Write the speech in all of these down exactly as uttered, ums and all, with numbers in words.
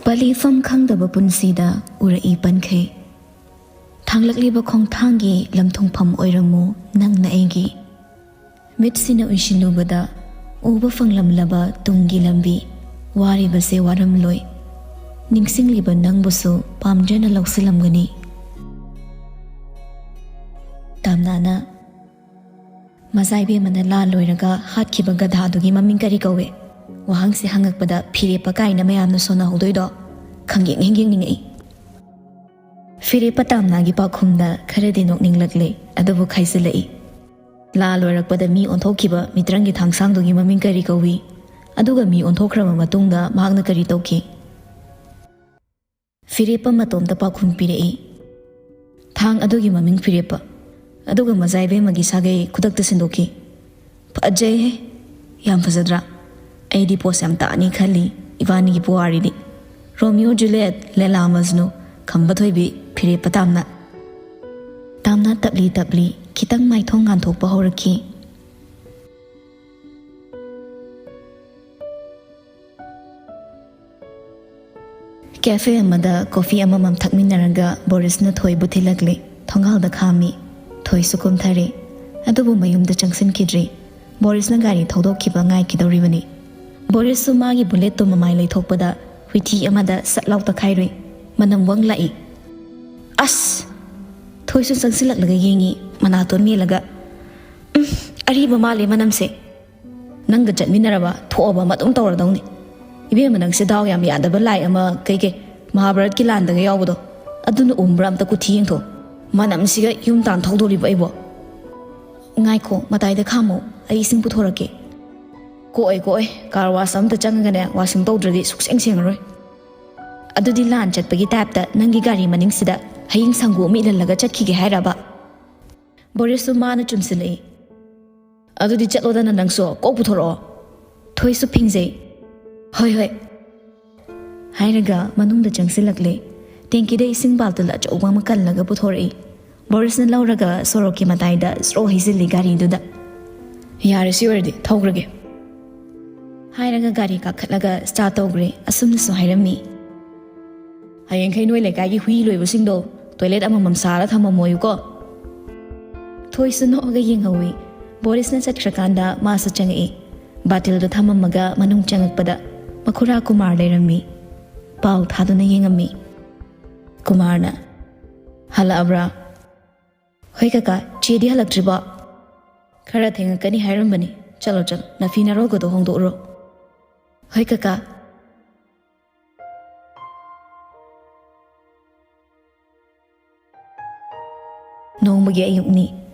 ꯄꯂꯤꯐꯝ ꯈꯪꯗꯕ ꯄꯨꯟꯁꯤꯗ ꯎꯔꯛꯏ ꯄꯟꯈꯩ꯫ ꯊꯥꯡꯂꯛꯂꯤꯕ ꯈꯣꯡꯊꯥꯡꯒꯤ ꯂꯝꯊꯨꯡꯐꯝ ꯑꯣꯏꯔꯝꯃꯨ ꯅꯪꯅ ꯑꯩꯒꯤ꯫ ꯃꯤꯠꯁꯤꯅ ꯎꯏꯁꯤꯜꯂꯨꯕꯗ ꯎꯕ ꯐꯪꯂꯝꯂꯕ ꯇꯨꯡꯒꯤ ꯂꯝꯕꯤ꯫ ꯋꯥꯔꯤꯕꯁꯦ ꯋꯥꯔꯝꯂꯣꯏ꯫ ꯅꯤꯡꯁꯤꯡꯂꯤꯕ ꯅꯪꯕꯨꯁꯨ ꯄꯥꯝꯖꯅ ꯂꯧꯁꯤꯜꯂꯝꯒꯅꯤ꯫ ꯇꯥꯝꯅꯥꯅ, ꯃꯖꯥ ꯏꯕꯦꯝꯃꯅ ꯂꯥ ꯂꯣꯏꯔꯒ ꯍꯥꯠꯈꯤꯕ ꯒꯙꯥꯗꯨꯒꯤ ꯃꯃꯤꯡ ꯀꯔꯤ ꯀꯧꯏ? ꯋꯥꯍꯪꯁꯦ ꯍꯪꯉꯛꯄꯗ ꯐꯤꯔꯦꯞꯄ ꯀꯥꯏꯅ ꯃꯌꯥꯝꯅ ꯁꯣꯟꯅꯍꯧꯗꯣꯏꯗꯣ ꯈꯪꯌꯦꯡ ꯍꯦꯛ ꯌꯦꯡꯅꯤꯡꯉꯛꯏ꯫ ꯐꯤꯔꯦꯞꯄ ꯇꯥꯝꯅꯥꯒꯤ ꯄꯥꯎꯈꯨꯝꯗ ꯈꯔꯗꯤ ꯅꯣꯛꯅꯤꯡꯂꯛꯂꯦ, ꯑꯗꯨꯕꯨ ꯈꯥꯏꯖꯤꯜꯂꯛꯏ꯫ ꯂꯥ ꯂꯣꯏꯔꯛꯄꯗ ꯃꯤ ꯑꯣꯟꯊꯣꯛꯈꯤꯕ ꯃꯤꯇ꯭ꯔꯪꯒꯤ ꯊꯥꯡꯁꯥꯡꯗꯨꯒꯤ ꯃꯃꯤꯡ ꯀꯔꯤ ꯀꯧꯏ? ꯑꯗꯨꯒ ꯃꯤ ꯑꯣꯟꯊꯣꯛꯈ꯭ꯔꯕ ꯃꯇꯨꯡꯗ ꯃꯍꯥꯛꯅ ꯀꯔꯤ ꯇꯧꯈꯤ? ꯐꯤꯔꯦꯞꯄ ꯃꯇꯣꯝꯇ ꯄꯥꯎꯈꯨꯝ ꯄꯤꯔꯛꯏ꯫ ꯊꯥꯡ ꯑꯗꯨꯒꯤ ꯃꯃꯤꯡ ꯐꯤꯔꯦꯞꯄ꯫ ꯑꯗꯨꯒ ꯃꯖꯥ ꯏꯕꯦꯝꯃꯒꯤ ꯁꯥꯒꯩ ꯈꯨꯗꯛꯇ ꯁꯤꯟꯗꯣꯛꯈꯤ꯫ ꯐꯖꯩꯍꯦ꯫ ꯌꯥꯝ ꯐꯖꯗ꯭ꯔꯥ? ꯑꯩꯗꯤ ꯄꯣꯁ ꯌꯥꯝ ꯇꯥꯅꯤ ꯈꯜꯂꯤ ꯏꯕꯥꯅꯤꯒꯤ ꯄꯨꯋꯥꯔꯤꯗꯤ꯫ ꯔꯣꯃꯤꯑꯣ ꯖꯨꯂꯤꯌꯦꯠ, ꯂꯦꯂꯥ ꯃꯖꯅꯨ, ꯈꯝꯕ ꯊꯣꯏꯕꯤ, ꯐꯤꯔꯦꯞꯄ ꯇꯥꯝꯅ꯫ ꯇꯥꯝꯅ ꯇꯞꯂꯤ ꯇꯞꯂꯤ ꯈꯤꯇꯪ ꯃꯥꯏꯊꯣꯡ ꯉꯥꯟꯊꯣꯛꯄ ꯍꯧꯔꯛꯈꯤ꯫ ꯀꯦꯐꯦ ꯑꯃꯗ ꯀꯣꯐꯤ ꯑꯃꯃꯝ ꯊꯛꯃꯤꯟꯅꯔꯒ ꯕꯣꯔꯤꯁꯅ ꯊꯣꯏꯕꯨ ꯊꯤꯜꯂꯛꯂꯦ꯫ ꯊꯣꯡꯒꯥꯜꯗ ꯈꯥꯝꯃꯤ꯫ ꯊꯣꯏꯁꯨ ꯀꯨꯝꯊꯔꯦ꯫ ꯑꯗꯨꯕꯨ ꯃꯌꯨꯝꯗ ꯆꯪꯁꯤꯟꯈꯤꯗ꯭ꯔꯤ꯫ ꯕꯣꯔꯤꯁꯅ ꯒꯥꯔꯤ ꯊꯧꯗꯣꯛꯈꯤꯕ ꯉꯥꯏꯈꯤꯗꯧꯔꯤꯕꯅꯤ꯫ ꯕꯣꯔꯤꯁꯁꯨ ꯃꯥꯒꯤ ꯕꯨꯂꯦꯠꯇꯨ ꯃꯃꯥꯏ ꯂꯩꯊꯣꯛꯄꯗ ꯍꯨꯏꯊꯤ ꯑꯃꯗ ꯁꯠ ꯂꯥꯎ ꯇꯛꯈꯥꯏꯔꯨꯏ꯫ ꯃꯅꯝ ꯋꯪ ꯂꯥꯛꯏ꯫ ꯑꯁ! ꯊꯣꯏꯁꯨ ꯆꯪꯁꯤꯜꯂꯛꯂꯒ ꯌꯦꯡꯉꯤ, ꯃꯅꯥꯇꯣꯟ ꯃꯦꯜꯂꯒ꯫ "ꯎꯝ, ꯑꯔꯤꯕ ꯃꯥꯜꯂꯦ ꯃꯅꯝꯁꯦ꯫ ꯅꯪꯒ ꯆꯠꯃꯤꯟꯅꯔꯕ ꯊꯣꯛꯑꯕ ꯑꯃ ꯑꯗꯨꯝ ꯇꯧꯔꯗꯧꯅꯤ꯫ ꯏꯕꯦꯝꯃ, ꯅꯪꯁꯦ ꯗꯥꯎ ꯌꯥꯝ ꯌꯥꯗꯕ ꯂꯥꯏ ꯑꯃ, ꯀꯩ ꯀꯩ, ꯃꯍꯥꯚꯥꯔꯠꯀꯤ ꯂꯥꯟꯗꯒ ꯌꯥꯎꯕꯗꯣ, ꯑꯗꯨꯅ ꯎꯝꯕ꯭ꯔꯥ ꯑꯝꯇ ꯀꯨꯊꯤ ꯌꯦꯡꯊꯣꯛ꯫ ꯃꯅꯝꯁꯤꯒ ꯌꯨꯝ ꯇꯥꯟ ꯊꯧꯗꯣꯔꯤꯕ ꯑꯩꯕꯣ꯫ ꯉꯥꯏꯈꯣ, ꯃꯇꯥꯏꯗ ꯈꯥꯝꯃꯣ, ꯑꯩ ꯏꯁꯤꯡ ꯄꯨꯊꯣꯔꯛꯀꯦ꯫ ꯀꯣꯛꯑꯣꯏ, ꯀꯣꯛꯑꯣꯏ, ꯀꯥꯔ ꯋꯥꯁ ꯑꯝꯇ ꯆꯪꯉꯒꯅꯦ, ꯋꯥꯁꯤꯡ ꯇꯧꯗ꯭ꯔꯗꯤ ꯁꯨꯛꯁꯦꯡ ꯁꯦꯡꯉꯔꯣꯏ꯫ ꯑꯗꯨꯗꯤ ꯂꯥꯟ ꯆꯠꯄꯒꯤ ꯇꯥꯏꯞꯇ ꯅꯪꯒꯤ ꯒꯥꯔꯤ ꯃꯅꯤꯡꯁꯤꯗ ꯍꯌꯤꯡ ꯁꯪꯒꯨ ꯑꯃ ꯏꯜꯍꯜꯂꯒ ꯆꯠꯈꯤꯒꯦ ꯍꯥꯏꯔꯕ?" ꯕꯣꯔꯤꯁꯁꯨ ꯃꯥꯅ ꯆꯨꯝꯁꯤꯜꯂꯛꯏ꯫ "ꯑꯗꯨꯗꯤ ꯆꯠꯂꯣꯗꯅ ꯅꯪꯁꯨ, ꯀꯣꯛ ꯄꯨꯊꯣꯔꯛꯑꯣ꯫" ꯊꯣꯏꯁꯨ ꯐꯤꯡꯖꯩ꯫ "ꯍꯣꯏ, ꯍꯣꯏ," ꯍꯥꯏꯔꯒ ꯃꯅꯨꯡꯗ ꯆꯪꯁꯤꯜꯂꯛꯂꯦ꯫ ꯇꯦꯡꯀꯤꯗ ꯏꯁꯤꯡ ꯕꯥꯜꯇꯤꯜ ꯑꯆꯧꯕ ꯑꯃ ꯀꯜꯂꯒ ꯄꯨꯊꯣꯔꯛꯏ꯫ ꯕꯣꯔꯤꯁꯅ ꯂꯧꯔꯒ ꯁꯣꯔꯣꯛꯀꯤ ꯃꯇꯥꯏꯗ ꯖ꯭ꯔꯣ ꯍꯩꯖꯤꯜꯂꯤ ꯒꯥꯔꯤꯗꯨꯗ꯫ "ꯌꯥꯔꯦ, ꯁꯤ ꯑꯣꯏꯔꯗꯤ ꯊꯧꯈ꯭ꯔꯒꯦ," ꯍꯥꯏꯔꯒ ꯒꯥꯔꯤ ꯀꯥꯈꯠꯂꯒ ꯁ꯭ꯇꯥꯔꯠ ꯇꯧꯈ꯭ꯔꯦ꯫ ꯑꯁꯨꯝꯅꯁꯨ ꯍꯥꯏꯔꯝꯃꯤ꯫ ꯍꯌꯦꯡꯈꯩ ꯅꯣꯏ ꯂꯩꯀꯥꯏꯒꯤ ꯍꯨꯏ ꯂꯣꯏꯕꯁꯤꯡꯗꯣ ꯇꯣꯏꯂꯦꯠ ꯑꯃꯃꯝ ꯁꯥꯔ ꯊꯝꯃꯝꯃꯣꯌꯨꯀꯣ꯫ ꯊꯣꯏꯁꯨ ꯅꯣꯛꯑꯒ ꯌꯦꯡꯍꯧꯏ꯫ ꯕꯣꯔꯤꯁꯅ ꯆꯠꯈ꯭ꯔꯀꯥꯟꯗ ꯃꯥꯁꯨ ꯆꯪꯉꯛꯏ꯫ ꯕꯥꯇꯤꯜꯗꯨ ꯊꯝꯃꯝꯃꯒ ꯃꯅꯨꯡ ꯆꯪꯉꯛꯄꯗ ꯃꯈꯨꯔꯥ ꯀꯨꯃꯥꯔ ꯂꯩꯔꯝꯃꯤ꯫ ꯄꯥꯎ ꯊꯥꯗꯨꯅ ꯌꯦꯡꯉꯝꯃꯤ꯫ ꯀꯨꯃꯥꯔꯅ, "ꯍꯜꯂꯛꯑꯕ꯭ꯔꯥ?" "ꯍꯣꯏ ꯀꯀꯥ, ꯆꯦꯗꯤ ꯍꯜꯂꯛꯇ꯭ꯔꯤꯕꯣ?" "ꯈꯔ ꯊꯦꯡꯉꯛꯀꯅꯤ ꯍꯥꯏꯔꯝꯕꯅꯤ꯫ ꯆꯠꯂꯣ ꯆꯠꯂꯣ, ꯅꯐꯤ ꯅꯔꯣꯜꯒꯗꯣ ꯍꯣꯡꯗꯣꯛꯎꯔꯣ꯫" "ꯍꯣꯏ ꯀꯀꯥ꯫" ꯅꯣꯡꯃꯒꯤ ꯑꯌꯨꯛꯅꯤ꯫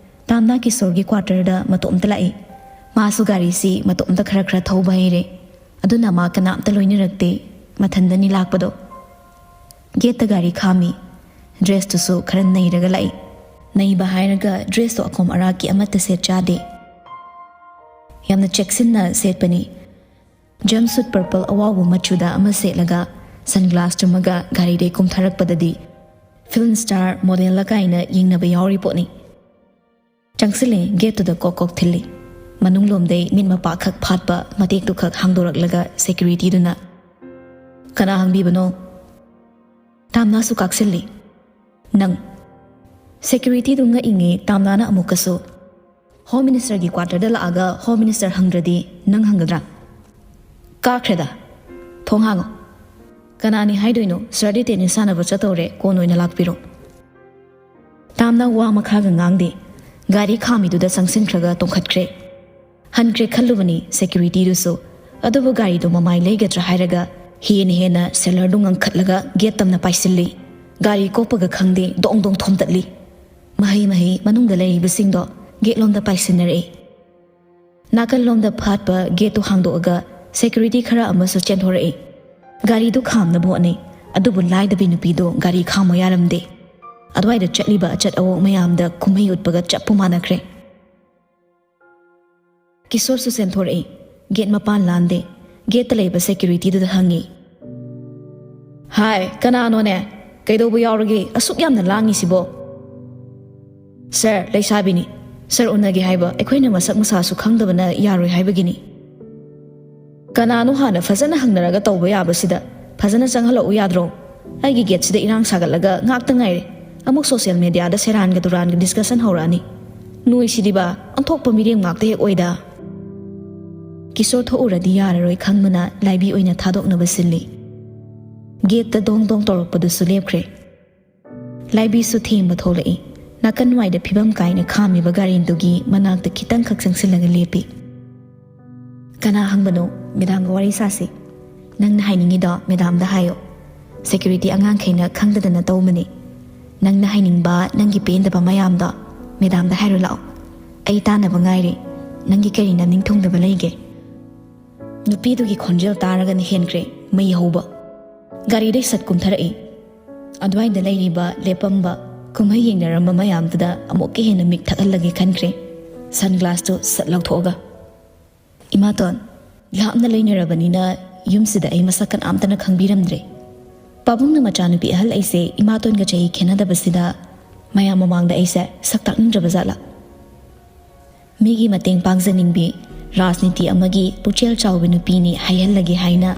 ꯇꯥꯝꯅꯥ ꯀꯤꯁꯣꯔꯒꯤ ꯀ꯭ꯋꯥꯇꯔꯗ ꯃꯇꯣꯝꯇ ꯂꯥꯛꯏ꯫ ꯃꯥꯁꯨ ꯒꯥꯔꯤꯁꯤ ꯃꯇꯣꯝꯇ ꯈꯔ ꯈꯔ ꯊꯧꯕ ꯍꯩꯔꯦ꯫ ꯑꯗꯨꯅ ꯃꯥ ꯀꯅꯥꯝꯇ ꯂꯣꯏꯅꯔꯛꯇꯦ꯫ ꯃꯊꯟꯗꯅꯤ ꯂꯥꯛꯄꯗꯣ꯫ ꯒꯦꯠꯇ ꯒꯥꯔꯤ ꯈꯥꯝꯃꯤ꯫ ꯗ꯭ꯔꯦꯁꯇꯨꯁꯨ ꯈꯔ ꯅꯩꯔꯒ ꯂꯥꯛꯏ꯫ ꯅꯩꯕ ꯍꯥꯏꯔꯒ ꯗ꯭ꯔꯦꯁꯇꯣ ꯑꯈꯣꯝ ꯑꯔꯥꯛꯀꯤ ꯑꯃꯠꯇ ꯁꯦꯠ ꯆꯥꯗꯦ꯫ ꯌꯥꯝꯅ ꯆꯦꯛꯁꯤꯟꯅ ꯁꯦꯠꯄꯅꯤ꯫ ꯖꯝ ꯁꯨꯠ ꯄꯔꯄꯜ ꯑꯋꯥꯎꯕ ꯃꯆꯨꯗ ꯑꯃ ꯁꯦꯠꯂꯒ ꯁꯟ ꯒ꯭ꯂꯥꯁ ꯇꯨꯝꯃꯒ ꯒꯥꯔꯤꯗꯩ ꯀꯨꯝꯊꯔꯛꯄꯗꯗꯤ ꯐꯤꯜꯝ ꯁ꯭ꯇꯥꯔ ꯃꯣꯗꯦꯜꯂ ꯀꯥꯏꯅ ꯌꯦꯡꯅꯕ ꯌꯥꯎꯔꯤ ꯄꯣꯠꯅꯤ꯫ ꯆꯪꯁꯤꯜꯂꯦ, ꯒꯦꯠꯇꯨꯗ ꯀꯣꯛ ꯀꯣꯛ ꯊꯤꯜꯂꯤ꯫ ꯃꯅꯨꯡꯂꯣꯝꯗꯩ ꯃꯤꯠ ꯃꯄꯥ ꯈꯛ ꯐꯥꯠꯄ ꯃꯇꯦꯛꯇꯨ ꯈꯛ ꯍꯥꯡꯗꯣꯔꯛꯂꯒ ꯁꯦꯀ꯭ꯌꯨꯔꯤꯇꯤꯗꯨꯅ, "ꯀꯅꯥ ꯍꯪꯕꯤꯕꯅꯣ?" ꯇꯥꯝꯅꯥꯁꯨ ꯀꯥꯛꯁꯤꯜꯂꯤ꯫ "ꯅꯪ꯫" ꯁꯦꯀ꯭ꯌꯨꯔꯤꯇꯤꯗꯨ ꯉꯛꯏꯉꯩ ꯇꯥꯝꯅꯥꯅ ꯑꯃꯨꯛꯀꯁꯨ, "ꯍꯣꯝ ꯃꯤꯅꯤꯁꯇꯔꯒꯤ ꯀ꯭ꯋꯥꯇꯔꯗ ꯂꯥꯛꯑꯒ ꯍꯣꯝ ꯃꯤꯅꯤꯁꯇꯔ ꯍꯪꯗ꯭ꯔꯗꯤ ꯅꯪ ꯍꯪꯒꯗ꯭ꯔꯥ?" "ꯀꯥꯈ꯭ꯔꯦꯗ꯫ ꯊꯣꯡ ꯍꯥꯡꯉꯣ꯫" "ꯀꯅꯥꯅꯤ ꯍꯥꯏꯗꯣꯏꯅꯣ? ꯁꯔꯗꯤ ꯇꯦꯅꯤꯁ ꯁꯥꯟꯅꯕ ꯆꯠꯇꯧꯔꯦ, ꯀꯣꯟ ꯑꯣꯏꯅ ꯂꯥꯛꯄꯤꯔꯣ꯫" ꯇꯥꯝꯅꯥ ꯋꯥ ꯃꯈꯥꯒ ꯉꯥꯡꯗꯦ꯫ ꯒꯥꯔꯤ ꯈꯥꯝꯃꯤꯗꯨꯗ ꯆꯪꯁꯤꯟꯈ꯭ꯔꯒ ꯇꯣꯡꯈꯠꯈ꯭ꯔꯦ꯫ ꯍꯟꯈ꯭ꯔꯦ ꯈꯜꯂꯨꯕꯅꯤ ꯁꯦꯀ꯭ꯌꯨꯔꯤꯇꯤꯗꯨꯁꯨ꯫ ꯑꯗꯨꯕꯨ ꯒꯥꯔꯤꯗꯣ ꯃꯃꯥꯏ ꯂꯩꯒꯗ꯭ꯔꯥ ꯍꯥꯏꯔꯒ ꯍꯦꯟꯅ ꯍꯦꯟꯅ ꯁꯦꯂꯔꯗꯨ ꯉꯪꯈꯠꯂꯒ ꯒꯦꯠ ꯇꯝꯅ ꯄꯥꯏꯁꯤꯜꯂꯤ꯫ ꯒꯥꯔꯤ ꯀꯣꯞꯄꯒ ꯈꯪꯗꯦ, ꯗꯣꯡ ꯗꯣꯡ ꯊꯣꯝꯇꯠꯂꯤ꯫ ꯃꯍꯩ ꯃꯍꯩ ꯃꯅꯨꯡꯗ ꯂꯩꯔꯤꯕꯁꯤꯡꯗꯣ ꯒꯦꯠꯂꯣꯝꯗ ꯄꯥꯏꯁꯤꯟꯅꯔꯛꯏ꯫ ꯅꯥꯀꯜꯂꯣꯝꯗ ꯐꯥꯠꯄ ꯒꯦꯠꯇꯨ ꯍꯥꯡꯗꯣꯛꯑꯒ ꯁꯦꯀ꯭ꯌꯨꯔꯤꯇꯤ ꯈꯔ ꯑꯃꯁꯨ ꯆꯦꯟꯊꯣꯔꯛꯏ꯫ ꯒꯥꯔꯤꯗꯨ ꯈꯥꯝꯅꯕ ꯍꯣꯠꯅꯩ, ꯑꯗꯨꯕꯨ ꯂꯥꯏꯗꯕꯤ ꯅꯨꯄꯤꯗꯣ ꯒꯥꯔꯤ ꯈꯥꯝꯃꯣ ꯌꯥꯔꯝꯗꯦ꯫ ꯑꯗꯨꯋꯥꯏꯗ ꯆꯠꯂꯤꯕ ꯑꯆꯠ ꯑꯋꯣꯛ ꯃꯌꯥꯝꯗ ꯀꯨꯝꯍꯩ ꯎꯠꯄꯒ ꯆꯞꯄꯨ ꯃꯥꯟꯅꯈ꯭ꯔꯦ꯫ ꯀꯤꯁꯣꯔꯁꯨ ꯆꯦꯟꯊꯣꯔꯛꯏ꯫ ꯒꯦꯠ ꯃꯄꯥꯟ ꯂꯥꯟꯗꯦ꯫ ꯒꯦꯠꯇ ꯂꯩꯕ ꯁꯦꯀ꯭ꯌꯨꯔꯤꯇꯤꯗꯨꯗ ꯍꯪꯉꯤ, "ꯍꯥꯏ, ꯀꯅꯥꯅꯣꯅꯦ? ꯀꯩꯗꯧꯕ ꯌꯥꯎꯔꯒꯦ ꯑꯁꯨꯛ ꯌꯥꯝꯅ ꯂꯥꯡꯉꯤꯁꯤꯕꯣ?" "ꯁꯥꯔ, ꯂꯩꯁꯥꯕꯤꯅꯤ꯫ ꯁꯥꯔ ꯎꯅꯒꯦ ꯍꯥꯏꯕ, ꯑꯩꯈꯣꯏꯅ ꯃꯁꯛ ꯃꯁꯥꯁꯨ ꯈꯪꯗꯕꯅ ꯌꯥꯔꯣꯏ ꯍꯥꯏꯕꯒꯤꯅꯤ꯫" "ꯀꯅꯥꯅꯣ ꯍꯥꯟꯅ ꯐꯖꯅ ꯍꯪꯅꯔꯒ ꯇꯧꯕ ꯌꯥꯕꯁꯤꯗ ꯐꯖꯅ ꯆꯪꯍꯜꯂꯛꯎ ꯌꯥꯗ꯭ꯔꯣ? ꯑꯩꯒꯤ ꯒꯦꯠꯁꯤꯗ ꯏꯔꯥꯡ ꯁꯥꯒꯠꯂꯒ ꯉꯥꯛꯇ ꯉꯥꯏꯔꯦ꯫ ꯑꯃꯨꯛ ꯁꯣꯁꯤꯌꯦꯜ ꯃꯦꯗꯤꯌꯥꯗ ꯁꯦꯔꯥꯟꯒ ꯇꯨꯔꯥꯟꯒ ꯗꯤꯁꯀꯁꯟ ꯍꯧꯔꯛꯑꯅꯤ꯫ ꯅꯣꯏꯁꯤꯗꯤꯕ ꯑꯣꯟꯊꯣꯛꯄ ꯃꯤꯔꯦꯝ ꯉꯥꯛꯇ ꯍꯦꯛ ꯑꯣꯏꯗ꯫ ꯀꯤꯁꯣꯔ ꯊꯣꯛꯎꯔꯗꯤ ꯌꯥꯔꯔꯣꯏ ꯈꯪꯕꯅ ꯂꯥꯏꯕꯤ ꯑꯣꯏꯅ ꯊꯥꯗꯣꯛꯅꯕ ꯁꯤꯜꯂꯤ꯫ ꯒꯦꯠꯇ ꯗꯣꯡ ꯗꯣꯡ ꯇꯧꯔꯛꯄꯗꯨꯁꯨ ꯂꯦꯞꯈ꯭ꯔꯦ꯫ ꯂꯥꯏꯕꯤꯁꯨ ꯊꯦꯡꯕ ꯊꯣꯛꯂꯛꯏ꯫ ꯅꯥꯀꯟ ꯋꯥꯏꯗ ꯐꯤꯕꯝ ꯀꯥꯏꯅ ꯈꯥꯝꯃꯤꯕ ꯒꯥꯔꯤꯗꯨꯒꯤ ꯃꯅꯥꯛꯇ ꯈꯤꯇꯪꯈꯛ ꯆꯪꯁꯤꯜꯂꯒ ꯂꯦꯞꯄꯤ꯫ "ꯀꯅꯥ ꯍꯪꯕꯅꯣ? ꯃꯦꯗꯥꯝꯒ ꯋꯥꯔꯤ ꯁꯥꯁꯤ꯫ ꯅꯪꯅ ꯍꯥꯏꯅꯤꯡꯉꯤꯗꯣ ꯃꯦꯗꯥꯝꯗ ꯍꯥꯏꯌꯣ꯫ ꯁꯦꯀ꯭ꯌꯨꯔꯤꯇꯤ ꯑꯉꯥꯡꯈꯩꯅ ꯈꯪꯗꯗꯅ ꯇꯧꯕꯅꯤ꯫ ꯅꯪꯅ ꯍꯥꯏꯅꯤꯡꯕ, ꯅꯪꯒꯤ ꯄꯦꯟꯗꯕ ꯃꯌꯥꯝꯗꯣ ꯃꯦꯗꯥꯝꯗ ꯍꯥꯏꯔꯨ ꯂꯥꯛꯑꯣ꯫ ꯑꯩ ꯇꯥꯟꯅꯕ ꯉꯥꯏꯔꯤ꯫ ꯅꯪꯒꯤ ꯀꯔꯤ ꯅꯅꯤꯡ ꯊꯨꯡꯗꯕ ꯂꯩꯒꯦ?" ꯅꯨꯄꯤꯗꯨꯒꯤ ꯈꯣꯟꯖꯦꯜ ꯇꯥꯔꯒꯅ ꯍꯦꯟꯈ꯭ꯔꯦ ꯃꯩ ꯍꯧꯕ꯫ ꯒꯥꯔꯤꯗꯩ ꯁꯠ ꯀꯨꯝꯊꯔꯛꯏ꯫ ꯑꯗꯨꯋꯥꯏꯗ ꯂꯩꯔꯤꯕ, ꯂꯦꯞꯄꯝꯕ, ꯀꯨꯝꯍꯩ ꯌꯦꯡꯅꯔꯝꯕ ꯃꯌꯥꯝꯗꯨꯗ ꯑꯃꯨꯛꯀ ꯍꯦꯟꯅ ꯃꯤꯛ ꯊꯛꯍꯜꯂꯒꯦ ꯈꯟꯈ꯭ꯔꯦ꯫ ꯁꯟ ꯒ꯭ꯂꯥꯁꯇꯨ ꯁꯠ ꯂꯧꯊꯣꯛꯑꯒ, "ꯏꯃꯥꯇꯣꯟ, ꯂꯥꯞꯅ ꯂꯩꯅꯔꯕꯅꯤꯅ ꯌꯨꯝꯁꯤꯗ ꯑꯩ ꯃꯁꯛ ꯀꯅꯥꯝꯇꯅ ꯈꯪꯕꯤꯔꯝꯗ꯭ꯔꯦ꯫ ꯄꯥꯕꯨꯡꯅ ꯃꯆꯥꯅꯨꯄꯤ ꯑꯍꯜ ꯑꯩꯁꯦ ꯏꯃꯥꯇꯣꯟꯒ ꯆꯍꯤ ꯈꯦꯠꯅꯗꯕꯁꯤꯗ ꯃꯌꯥꯝ ꯃꯃꯥꯡꯗ ꯑꯩꯁꯦ ꯁꯛ ꯇꯥꯛꯅꯤꯡꯗ꯭ꯔꯕ ꯖꯥꯠꯂꯥ?" ꯃꯤꯒꯤ ꯃꯇꯦꯡ ꯄꯥꯡꯖꯅꯤꯡꯕꯤ, ꯔꯥꯖꯅꯤꯇꯤ ꯑꯃꯒꯤ ꯄꯨꯛꯆꯦꯜ ꯆꯥꯎꯕꯤ ꯅꯨꯄꯤꯅꯤ ꯍꯥꯏꯍꯜꯂꯒꯦ ꯍꯥꯏꯅ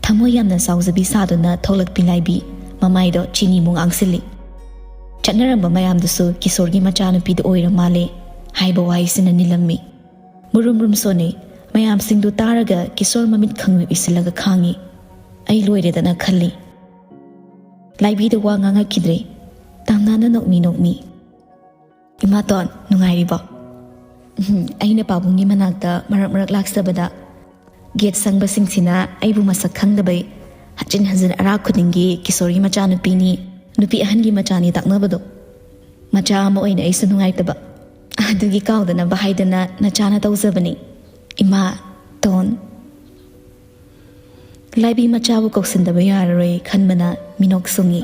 ꯊꯃꯣꯏ ꯌꯥꯝꯅ ꯆꯥꯎꯖꯕꯤ ꯁꯥꯗꯨꯅ ꯊꯣꯛꯂꯛꯄꯤ ꯂꯥꯏꯕꯤ ꯃꯃꯥꯏꯗꯣ ꯆꯤꯅꯤ ꯃꯨꯛ ꯉꯥꯡꯁꯤꯜꯂꯤ꯫ ꯆꯠꯅꯔꯝꯕ ꯃꯌꯥꯝꯗꯨꯁꯨ ꯀꯤꯁꯣꯔꯒꯤ ꯃꯆꯥꯅꯨꯄꯤꯗ ꯑꯣꯏꯔ ꯃꯥꯜꯂꯦ ꯍꯥꯏꯕ ꯋꯥꯍꯩꯁꯤꯅ ꯅꯤꯜꯂꯝꯃꯤ꯫ ꯃꯨꯔꯨꯝ ꯃꯨꯔꯨꯝ ꯁꯣꯟꯅꯩ꯫ ꯃꯌꯥꯝꯁꯤꯡꯗꯨ ꯇꯥꯔꯒ ꯀꯤꯁꯣꯔ ꯃꯃꯤꯠ ꯈꯪꯉꯨ ꯏꯁꯤꯜꯂꯒ ꯈꯥꯡꯉꯤ꯫ ꯑꯩ ꯂꯣꯏꯔꯦꯗꯅ ꯈꯜꯂꯤ꯫ ꯂꯥꯏꯕꯤꯗ ꯋꯥ ꯉꯥꯡꯉꯛꯈꯤꯗ꯭ꯔꯦ꯫ ꯇꯥꯝꯅꯥꯅ ꯅꯣꯛꯃꯤ ꯅꯣꯛꯃꯤ, "ꯏꯃꯥꯇꯣꯟ, ꯅꯨꯡꯉꯥꯏꯔꯤꯕꯣ?" "ꯎꯝ, ꯑꯩꯅ ꯄꯥꯕꯨꯡꯒꯤ ꯃꯅꯥꯛꯇ ꯃꯔꯛ ꯃꯔꯛ ꯂꯥꯛꯆꯕꯗ ꯒꯦꯠ ꯁꯪꯕꯁꯤꯡꯁꯤꯅ ꯑꯩꯕꯨ ꯃꯁꯛ ꯈꯪꯗꯕꯩ ꯍꯟꯖꯤꯟ ꯍꯟꯖꯤꯟ ꯑꯔꯥꯛ ꯈꯨꯗꯤꯡꯒꯤ ꯀꯤꯁꯣꯔꯒꯤ ꯃꯆꯥꯅꯨꯄꯤꯅꯤ, ꯅꯨꯄꯤ ꯑꯍꯟꯒꯤ ꯃꯆꯥꯅꯤ ꯇꯥꯛꯅꯕꯗꯣ꯫ ꯃꯆꯥ ꯑꯃ ꯑꯣꯏꯅ ꯑꯩꯁꯨ ꯅꯨꯡꯉꯥꯏꯇꯕ꯫ ꯑꯗꯨꯒꯤ ꯀꯥꯎꯗꯅꯕ ꯍꯥꯏꯗꯅ ꯅꯆꯥꯅ ꯇꯧꯖꯕꯅꯤ꯫ ꯏꯃꯥ, ꯇꯣꯟ꯫" ꯂꯥꯏꯕꯤ ꯃꯆꯥꯕꯨ ꯀꯧꯁꯤꯟꯗꯕ ꯌꯥꯔꯔꯣꯏ ꯈꯟꯕꯅ ꯃꯤꯅꯣꯛ ꯁꯨꯡꯉꯤ꯫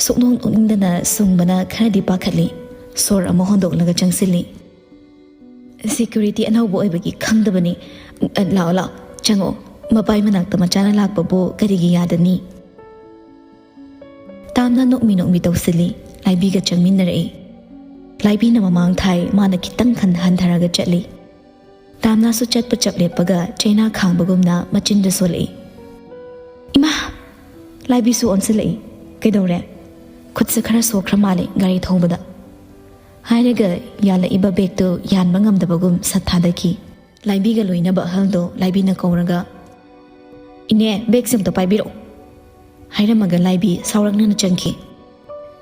ꯁꯨꯛꯅꯣꯛ ꯅꯣꯛꯅꯤꯡꯗꯅ ꯁꯨꯡꯕꯅ ꯈꯔꯗꯤ ꯄꯥꯈꯠꯂꯤ꯫ ꯁꯣꯔ ꯑꯃ ꯍꯣꯟꯗꯣꯛꯂꯒ ꯆꯪꯁꯤꯜꯂꯤ꯫ "ꯁꯦꯀ꯭ꯌꯨꯔꯤꯇꯤ ꯑꯅꯧꯕ ꯑꯣꯏꯕꯒꯤ ꯈꯪꯗꯕꯅꯤ꯫ ꯑ, ꯂꯥꯛꯑꯣ, ꯂꯥꯛꯑꯣ, ꯆꯪꯉꯛꯑꯣ꯫ ꯃꯄꯥꯏ ꯃꯅꯥꯛꯇ ꯃꯆꯥꯅ ꯂꯥꯛꯄꯕꯨ ꯀꯔꯤꯒꯤ ꯌꯥꯗꯅꯤ?" ꯇꯥꯝꯅ ꯅꯣꯛꯃꯤ ꯅꯣꯛꯃꯤ ꯇꯧꯁꯤꯜꯂꯤ꯫ ꯂꯥꯏꯕꯤꯒ ꯆꯪꯃꯤꯟꯅꯔꯛꯏ꯫ ꯂꯥꯏꯕꯤꯅ ꯃꯃꯥꯡ ꯊꯥꯏ, ꯃꯥꯅ ꯈꯤꯇꯪ ꯈꯟ-, ꯍꯟꯊꯔꯒ ꯆꯠꯂꯤ꯫ ꯇꯥꯝꯅꯥꯁꯨ ꯆꯠꯄ ꯆꯞ ꯂꯦꯞꯄꯒ ꯆꯩꯅꯥ ꯈꯥꯡꯕꯒꯨꯝꯅ ꯃꯆꯤꯟꯗ ꯁꯣꯜꯂꯛꯏ꯫ "ꯏꯃꯥ!" ꯂꯥꯏꯕꯤꯁꯨ ꯑꯣꯟꯁꯤꯜꯂꯛꯏ꯫ "ꯀꯩꯗꯧꯔꯦ? ꯈꯨꯠꯁꯦ ꯈꯔ ꯁꯣꯛꯈ꯭ꯔ ꯃꯥꯜꯂꯦ ꯒꯥꯔꯤ ꯊꯧꯕꯗ" ꯍꯥꯏꯔꯒ ꯌꯥꯜꯂꯛꯏꯕ ꯕꯦꯒꯇꯨ ꯌꯥꯟꯕ ꯉꯝꯗꯕꯒꯨꯝ ꯁꯠ ꯊꯥꯗꯈꯤ꯫ ꯂꯥꯏꯕꯤꯒ ꯂꯣꯏꯅꯕ ꯑꯍꯜꯗꯣ ꯂꯥꯏꯕꯤꯅ ꯀꯧꯔꯒ, "ꯏꯅꯦ, ꯕꯦꯒꯁꯦ ꯑꯝꯇ ꯄꯥꯏꯕꯤꯔꯛꯑꯣ" ꯍꯥꯏꯔꯝꯃꯒ ꯂꯥꯏꯕꯤ ꯁꯥꯎꯔꯛꯅꯅ ꯆꯪꯈꯤ꯫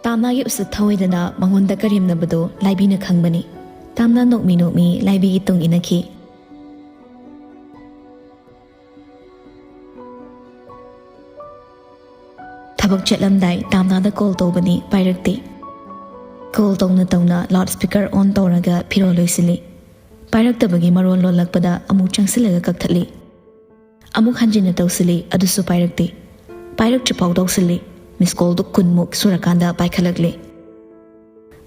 ꯇꯥꯝꯅꯥꯒꯤ ꯎꯁꯤꯠ ꯊꯑꯣꯏꯗꯅ ꯃꯉꯣꯟꯗ ꯀꯔꯦꯝꯅꯕꯗꯣ ꯂꯥꯏꯕꯤꯅ ꯈꯪꯕꯅꯤ꯫ ꯇꯥꯝꯅꯥ ꯅꯣꯛꯃꯤ ꯅꯣꯛꯃꯤ ꯂꯥꯏꯕꯤꯒꯤ ꯇꯨꯡ ꯏꯟꯅꯈꯤ꯫ ꯊꯕꯛ ꯆꯠꯂꯝꯗꯥꯏ ꯇꯥꯝꯅꯥꯗ ꯀꯣꯜ ꯇꯧꯕꯅꯤ, ꯄꯥꯏꯔꯛꯇꯦ꯫ ꯀꯣꯜ ꯇꯧꯅ ꯇꯧꯅ ꯂꯥꯎꯠ ꯁ꯭ꯄꯤꯀꯔ ꯑꯣꯟ ꯇꯧꯔꯒ ꯐꯤꯔꯣꯜ ꯂꯣꯏꯁꯤꯜꯂꯤ꯫ ꯄꯥꯏꯔꯛꯇꯕꯒꯤ ꯃꯔꯣꯜ ꯂꯣꯜꯂꯛꯄꯗ ꯑꯃꯨꯛ ꯆꯪꯁꯤꯜꯂꯒ ꯀꯛꯊꯠꯂꯤ꯫ ꯑꯃꯨꯛ ꯍꯟꯖꯤꯟꯅ ꯇꯧꯁꯤꯜꯂꯤ, ꯑꯗꯨꯁꯨ ꯄꯥꯏꯔꯛꯇꯦ꯫ ꯄꯥꯏꯔꯛꯇ꯭ꯔꯤꯐꯥꯎ ꯇꯧꯁꯤꯜꯂꯤ꯫ ꯃꯤꯁ ꯀꯣꯜꯗꯨ ꯀꯨꯟꯃꯨꯛ ꯁꯨꯔꯀꯥꯟꯗ ꯄꯥꯏꯈꯠꯂꯛꯂꯦ꯫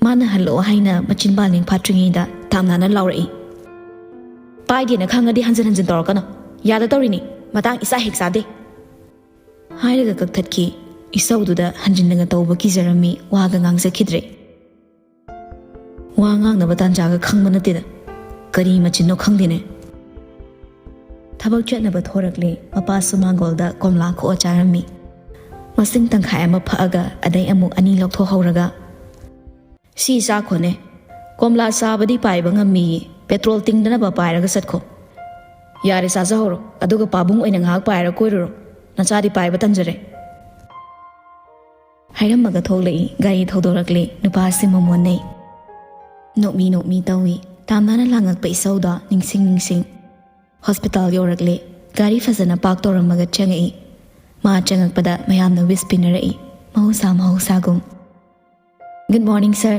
ꯃꯥꯅ ꯍꯜꯂꯛꯑꯣ ꯍꯥꯏꯅ ꯃꯆꯤꯟꯕꯥꯜ ꯂꯦꯡ ꯐꯥꯠꯇ꯭ꯔꯤꯉꯩꯗ ꯇꯥꯝꯅꯥꯅ ꯂꯥꯎꯔꯛꯏ, "ꯄꯥꯏꯗꯦꯅ ꯈꯪꯉꯗꯤ ꯍꯟꯖꯤꯟ ꯍꯟꯖꯤꯟ ꯇꯧꯔꯛꯀꯅꯨ꯫ ꯌꯥꯗ ꯇꯧꯔꯤꯅꯤ꯫ ꯃꯇꯥꯡ ꯏꯆꯥ ꯍꯦꯛ ꯆꯥꯗꯦ" ꯍꯥꯏꯔꯒ ꯀꯛꯊꯠꯈꯤ꯫ ꯏꯁꯧꯗꯨꯗ ꯍꯟꯖꯤꯟꯅꯒ ꯇꯧꯕ ꯀꯤꯖꯔꯝꯃꯤ, ꯋꯥꯒ ꯉꯥꯡꯖꯈꯤꯗ꯭ꯔꯦ꯫ ꯋꯥ ꯉꯥꯡꯅꯕ ꯇꯥꯟꯖꯥꯒ ꯈꯪꯕ ꯅꯠꯇꯦꯗ꯫ ꯀꯔꯤ ꯃꯆꯤꯟꯅꯣ ꯈꯪꯗꯦꯅꯦ꯫ ꯊꯕꯛ ꯆꯠꯅꯕ ꯊꯣꯔꯛꯂꯦ꯫ ꯃꯄꯥꯁꯨ ꯃꯥꯡꯒꯣꯜꯗ ꯀꯣꯝꯂꯥ ꯈꯣꯛꯑ ꯆꯥꯔꯝꯃꯤ꯫ ꯃꯁꯤꯡ ꯇꯪꯈꯥꯏ ꯑꯃ ꯐꯛꯑꯒ ꯑꯗꯩ ꯑꯃꯨꯛ ꯑꯅꯤ ꯂꯧꯊꯣꯛꯍꯧꯔꯒ, "ꯁꯤ ꯆꯥꯈꯣꯅꯦ꯫ ꯀꯣꯝꯂꯥ ꯆꯥꯕꯗꯤ ꯄꯥꯏꯕ ꯉꯝꯃꯤꯌꯦ꯫ ꯄꯦꯇ꯭ꯔꯣꯜ ꯇꯤꯡꯗꯅꯕ ꯄꯥꯏꯔꯒ ꯆꯠꯈꯣ꯫ ꯌꯥꯔꯦ, ꯆꯥꯖꯍꯧꯔꯣ꯫ ꯑꯗꯨꯒ ꯄꯥꯕꯨꯡ ꯑꯣꯏꯅ ꯉꯥꯏꯍꯥꯛ ꯄꯥꯏꯔ ꯀꯣꯏꯔꯨꯔꯣ꯫ ꯅꯆꯥꯗꯤ ꯄꯥꯏꯕ ꯇꯟꯖꯔꯦ" ꯍꯥꯏꯔꯝꯃꯒ ꯊꯣꯛꯂꯛꯏ꯫ ꯒꯥꯔꯤ ꯊꯧꯗꯣꯔꯛꯂꯦ꯫ ꯅꯨꯄꯥ ꯑꯁꯤ ꯃꯃꯣꯟ ꯅꯩ꯫ ꯅꯣꯛꯃꯤ ꯅꯣꯛꯃꯤ ꯇꯧꯏ꯫ ꯇꯥꯝꯅꯥꯅ ꯂꯥꯡꯉꯛꯄ ꯏꯁꯧꯗꯣ ꯅꯤꯡꯁꯤꯡ ꯅꯤꯡꯁꯤꯡ꯫ ꯍꯣꯁꯄꯤꯇꯥꯜ ꯌꯧꯔꯛꯂꯦ꯫ ꯒꯥꯔꯤ ꯐꯖꯅ ꯄꯥꯔꯛ ꯇꯧꯔꯝꯃꯒ ꯆꯪꯉꯛꯏ꯫ ꯃꯥ ꯆꯪꯉꯛꯄꯗ ꯃꯌꯥꯝꯅ ꯋꯤꯁ ꯄꯤꯅꯔꯛꯏ, ꯃꯍꯧꯁꯥ ꯃꯍꯧꯁꯥꯒꯨꯝ꯫ "Good morning, sir."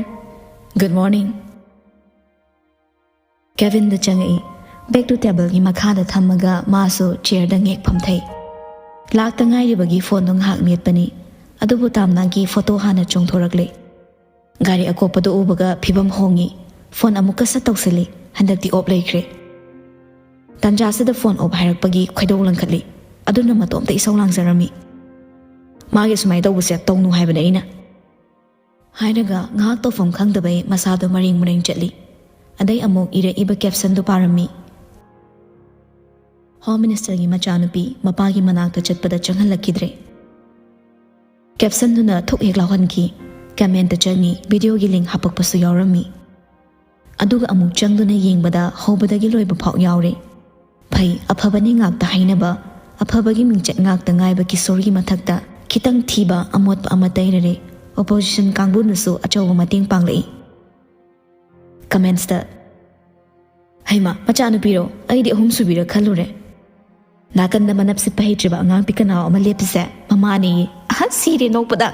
"Good morning." ꯀꯦꯕꯤꯟꯗ ꯆꯪꯉꯛꯏ꯫ ꯕꯦꯒꯇꯨ ꯇꯦꯕꯜꯒꯤ ꯃꯈꯥꯗ ꯊꯝꯃꯒ ꯃꯥꯁꯨ ꯆꯤꯌꯔꯗ ꯉꯦꯛ ꯐꯝꯊꯩ꯫ ꯂꯥꯛꯇ ꯉꯥꯏꯔꯤꯕꯒꯤ ꯐꯣꯟꯗꯣ ꯉꯥꯏꯍꯥꯛ ꯃꯦꯠꯄꯅꯤ꯫ ꯑꯗꯨꯕꯨ ꯇꯥꯝꯅꯥꯒꯤ ꯐꯣꯇꯣ ꯍꯥꯟꯅ ꯆꯣꯡꯊꯣꯔꯛꯂꯦ꯫ ꯒꯥꯔꯤ ꯑꯀꯣꯞꯄꯗꯣ ꯎꯕꯒ ꯐꯤꯕꯝ ꯍꯣꯡꯉꯤ꯫ ꯐꯣꯟ ꯑꯃꯨꯛꯀ ꯁꯠ ꯇꯧꯁꯤꯜꯂꯤ꯫ ꯍꯟꯗꯛꯇꯤ ꯑꯣꯞ ꯂꯩꯈ꯭ꯔꯦ꯫ ꯇꯥꯟꯖꯥꯁꯤꯗ ꯐꯣꯟ ꯑꯣꯞ ꯍꯥꯏꯔꯛꯄꯒꯤ ꯈꯣꯏꯗꯧ ꯂꯪꯈꯠꯂꯤ꯫ ꯑꯗꯨꯅ ꯃꯇꯣꯝꯇ ꯏꯁꯧ ꯂꯥꯡꯖꯔꯝꯃꯤ꯫ "ꯃꯥꯒꯤ ꯁꯨꯃꯥꯏꯅ ꯇꯧꯕꯁꯦ ꯇꯧꯅꯨ ꯍꯥꯏꯕꯅꯦ ꯑꯩꯅ" ꯍꯥꯏꯔꯒ ꯉꯥꯏꯍꯥꯛ ꯇꯧꯐꯝ ꯈꯪꯗꯕꯩ ꯃꯁꯥꯗꯣ ꯃꯔꯦꯡ ꯃꯔꯦꯡ ꯆꯠꯂꯤ꯫ ꯑꯗꯩ ꯑꯃꯨꯛ ꯏꯔꯛꯏꯕ ꯀꯦꯞꯁꯟꯗꯨ ꯄꯥꯔꯝꯃꯤ꯫ ꯍꯣꯝ ꯃꯤꯅꯤꯁꯇꯔꯒꯤ ꯃꯆꯥꯅꯨꯄꯤ ꯃꯄꯥꯒꯤ ꯃꯅꯥꯛꯇ ꯆꯠꯄꯗ ꯆꯪꯍꯜꯂꯛꯈꯤꯗ꯭ꯔꯦ꯫ ꯀꯦꯞꯁꯟꯗꯨꯅ ꯊꯨꯛ ꯍꯦꯛ ꯂꯥꯎꯍꯟꯈꯤ꯫ ꯀꯃꯦꯟꯇ ꯆꯪꯉꯤ, ꯚꯤꯗꯤꯑꯣꯒꯤ ꯂꯤꯡ ꯍꯥꯄꯛꯄꯁꯨ ꯌꯥꯎꯔꯝꯃꯤ꯫ ꯑꯗꯨꯒ ꯑꯃꯨꯛ ꯆꯪꯗꯨꯅ ꯌꯦꯡꯕꯗ ꯍꯧꯕꯗꯒꯤ ꯂꯣꯏꯕ ꯐꯥꯎ ꯌꯥꯎꯔꯦ꯫ ꯐꯩ, ꯑꯐꯕꯅꯤ ꯉꯥꯛꯇ ꯍꯥꯏꯅꯕ, ꯑꯐꯕꯒꯤ ꯃꯤꯡꯆꯠ ꯉꯥꯛꯇ ꯉꯥꯏꯕ ꯀꯤꯁꯣꯔꯒꯤ ꯃꯊꯛꯇ ꯈꯤꯇꯪ ꯊꯤꯕ ꯑꯃꯣꯠꯄ ꯑꯃ ꯇꯩꯔꯔꯦ꯫ ꯑꯣꯄꯣꯖꯤꯁꯟ ꯀꯥꯡꯕꯨꯅꯁꯨ ꯑꯆꯧꯕ ꯃꯇꯦꯡ ꯄꯥꯡꯂꯛꯏ꯫ ꯀꯃꯦꯟꯁꯇ, "ꯍꯩꯃꯥ, ꯃꯆꯥꯅꯨꯄꯤꯔꯣ? ꯑꯩꯗꯤ ꯑꯍꯨꯝ ꯁꯨꯕꯤꯔ ꯈꯜꯂꯨꯔꯦ꯫ ꯅꯥꯀꯟꯗ ꯃꯅꯞ ꯁꯤꯠꯄ ꯍꯩꯇ꯭ꯔꯤꯕ ꯑꯉꯥꯡ ꯄꯤꯛꯀꯅꯥꯎ ꯑꯃ ꯂꯦꯞꯄꯤꯁꯦ ꯃꯃꯥꯅꯦꯌꯦ꯫ ꯑꯍꯟ ꯁꯤꯔꯦ ꯅꯣꯛꯄꯗ꯫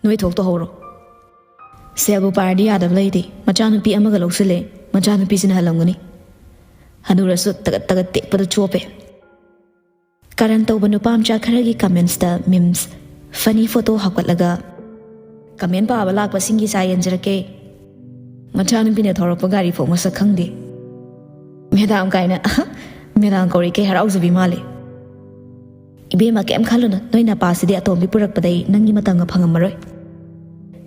ꯅꯣꯏ ꯊꯣꯛ ꯇꯧꯍꯧꯔꯣ꯫ ꯁꯦꯜꯕꯨ ꯄꯥꯏꯔꯗꯤ ꯌꯥꯗꯕ ꯂꯩꯇꯦ꯫ ꯃꯆꯥꯅꯨꯄꯤ ꯑꯃꯒ ꯂꯧꯁꯤꯜꯂꯦ꯫ ꯃꯆꯥꯅꯨꯄꯤꯁꯤꯅ ꯍꯜꯂꯝꯒꯅꯤ꯫ ꯍꯅꯨꯔꯁꯨ ꯇꯒꯠ ꯇꯒꯠ ꯇꯦꯛꯄꯗ ꯆꯣꯞꯄꯦ"꯫ ꯀꯥꯔꯟ ꯇꯧꯕ ꯅꯨꯄꯥ ꯃꯆꯥ ꯈꯔꯒꯤ ꯀꯃꯦꯟꯁꯇ ꯃꯤꯝꯁ, ꯐꯅꯤ ꯐꯣꯇꯣ ꯍꯥꯞꯀꯠꯂꯒ, "ꯀꯃꯦꯟ ꯄꯥꯕ ꯂꯥꯛꯄꯁꯤꯡꯒꯤ ꯆꯥ ꯌꯦꯟꯖꯔꯛꯀꯦ꯫ ꯃꯆꯥꯅꯨꯄꯤꯅ ꯊꯧꯔꯛꯄ ꯒꯥꯔꯤ ꯐꯥꯎ ꯃꯁꯛ ꯈꯪꯗꯦ꯫ ꯃꯦꯗꯥꯝ ꯀꯥꯏꯅ, ꯑꯍ, ꯃꯦꯗꯥꯝ ꯀꯧꯔꯤ ꯀꯩ ꯍꯔꯥꯎꯖꯕꯤ ꯃꯥꯜꯂꯤ꯫ ꯏꯕꯦꯝꯃ, ꯀꯩꯝ ꯈꯜꯂꯨꯅꯨ, ꯅꯣꯏ ꯅꯄꯥꯁꯤꯗꯤ ꯑꯇꯣꯝꯕꯤ ꯄꯨꯔꯛꯄꯗꯩ ꯅꯪꯒꯤ ꯃꯇꯝꯒ ꯐꯪꯉꯝꯃꯔꯣꯏ꯫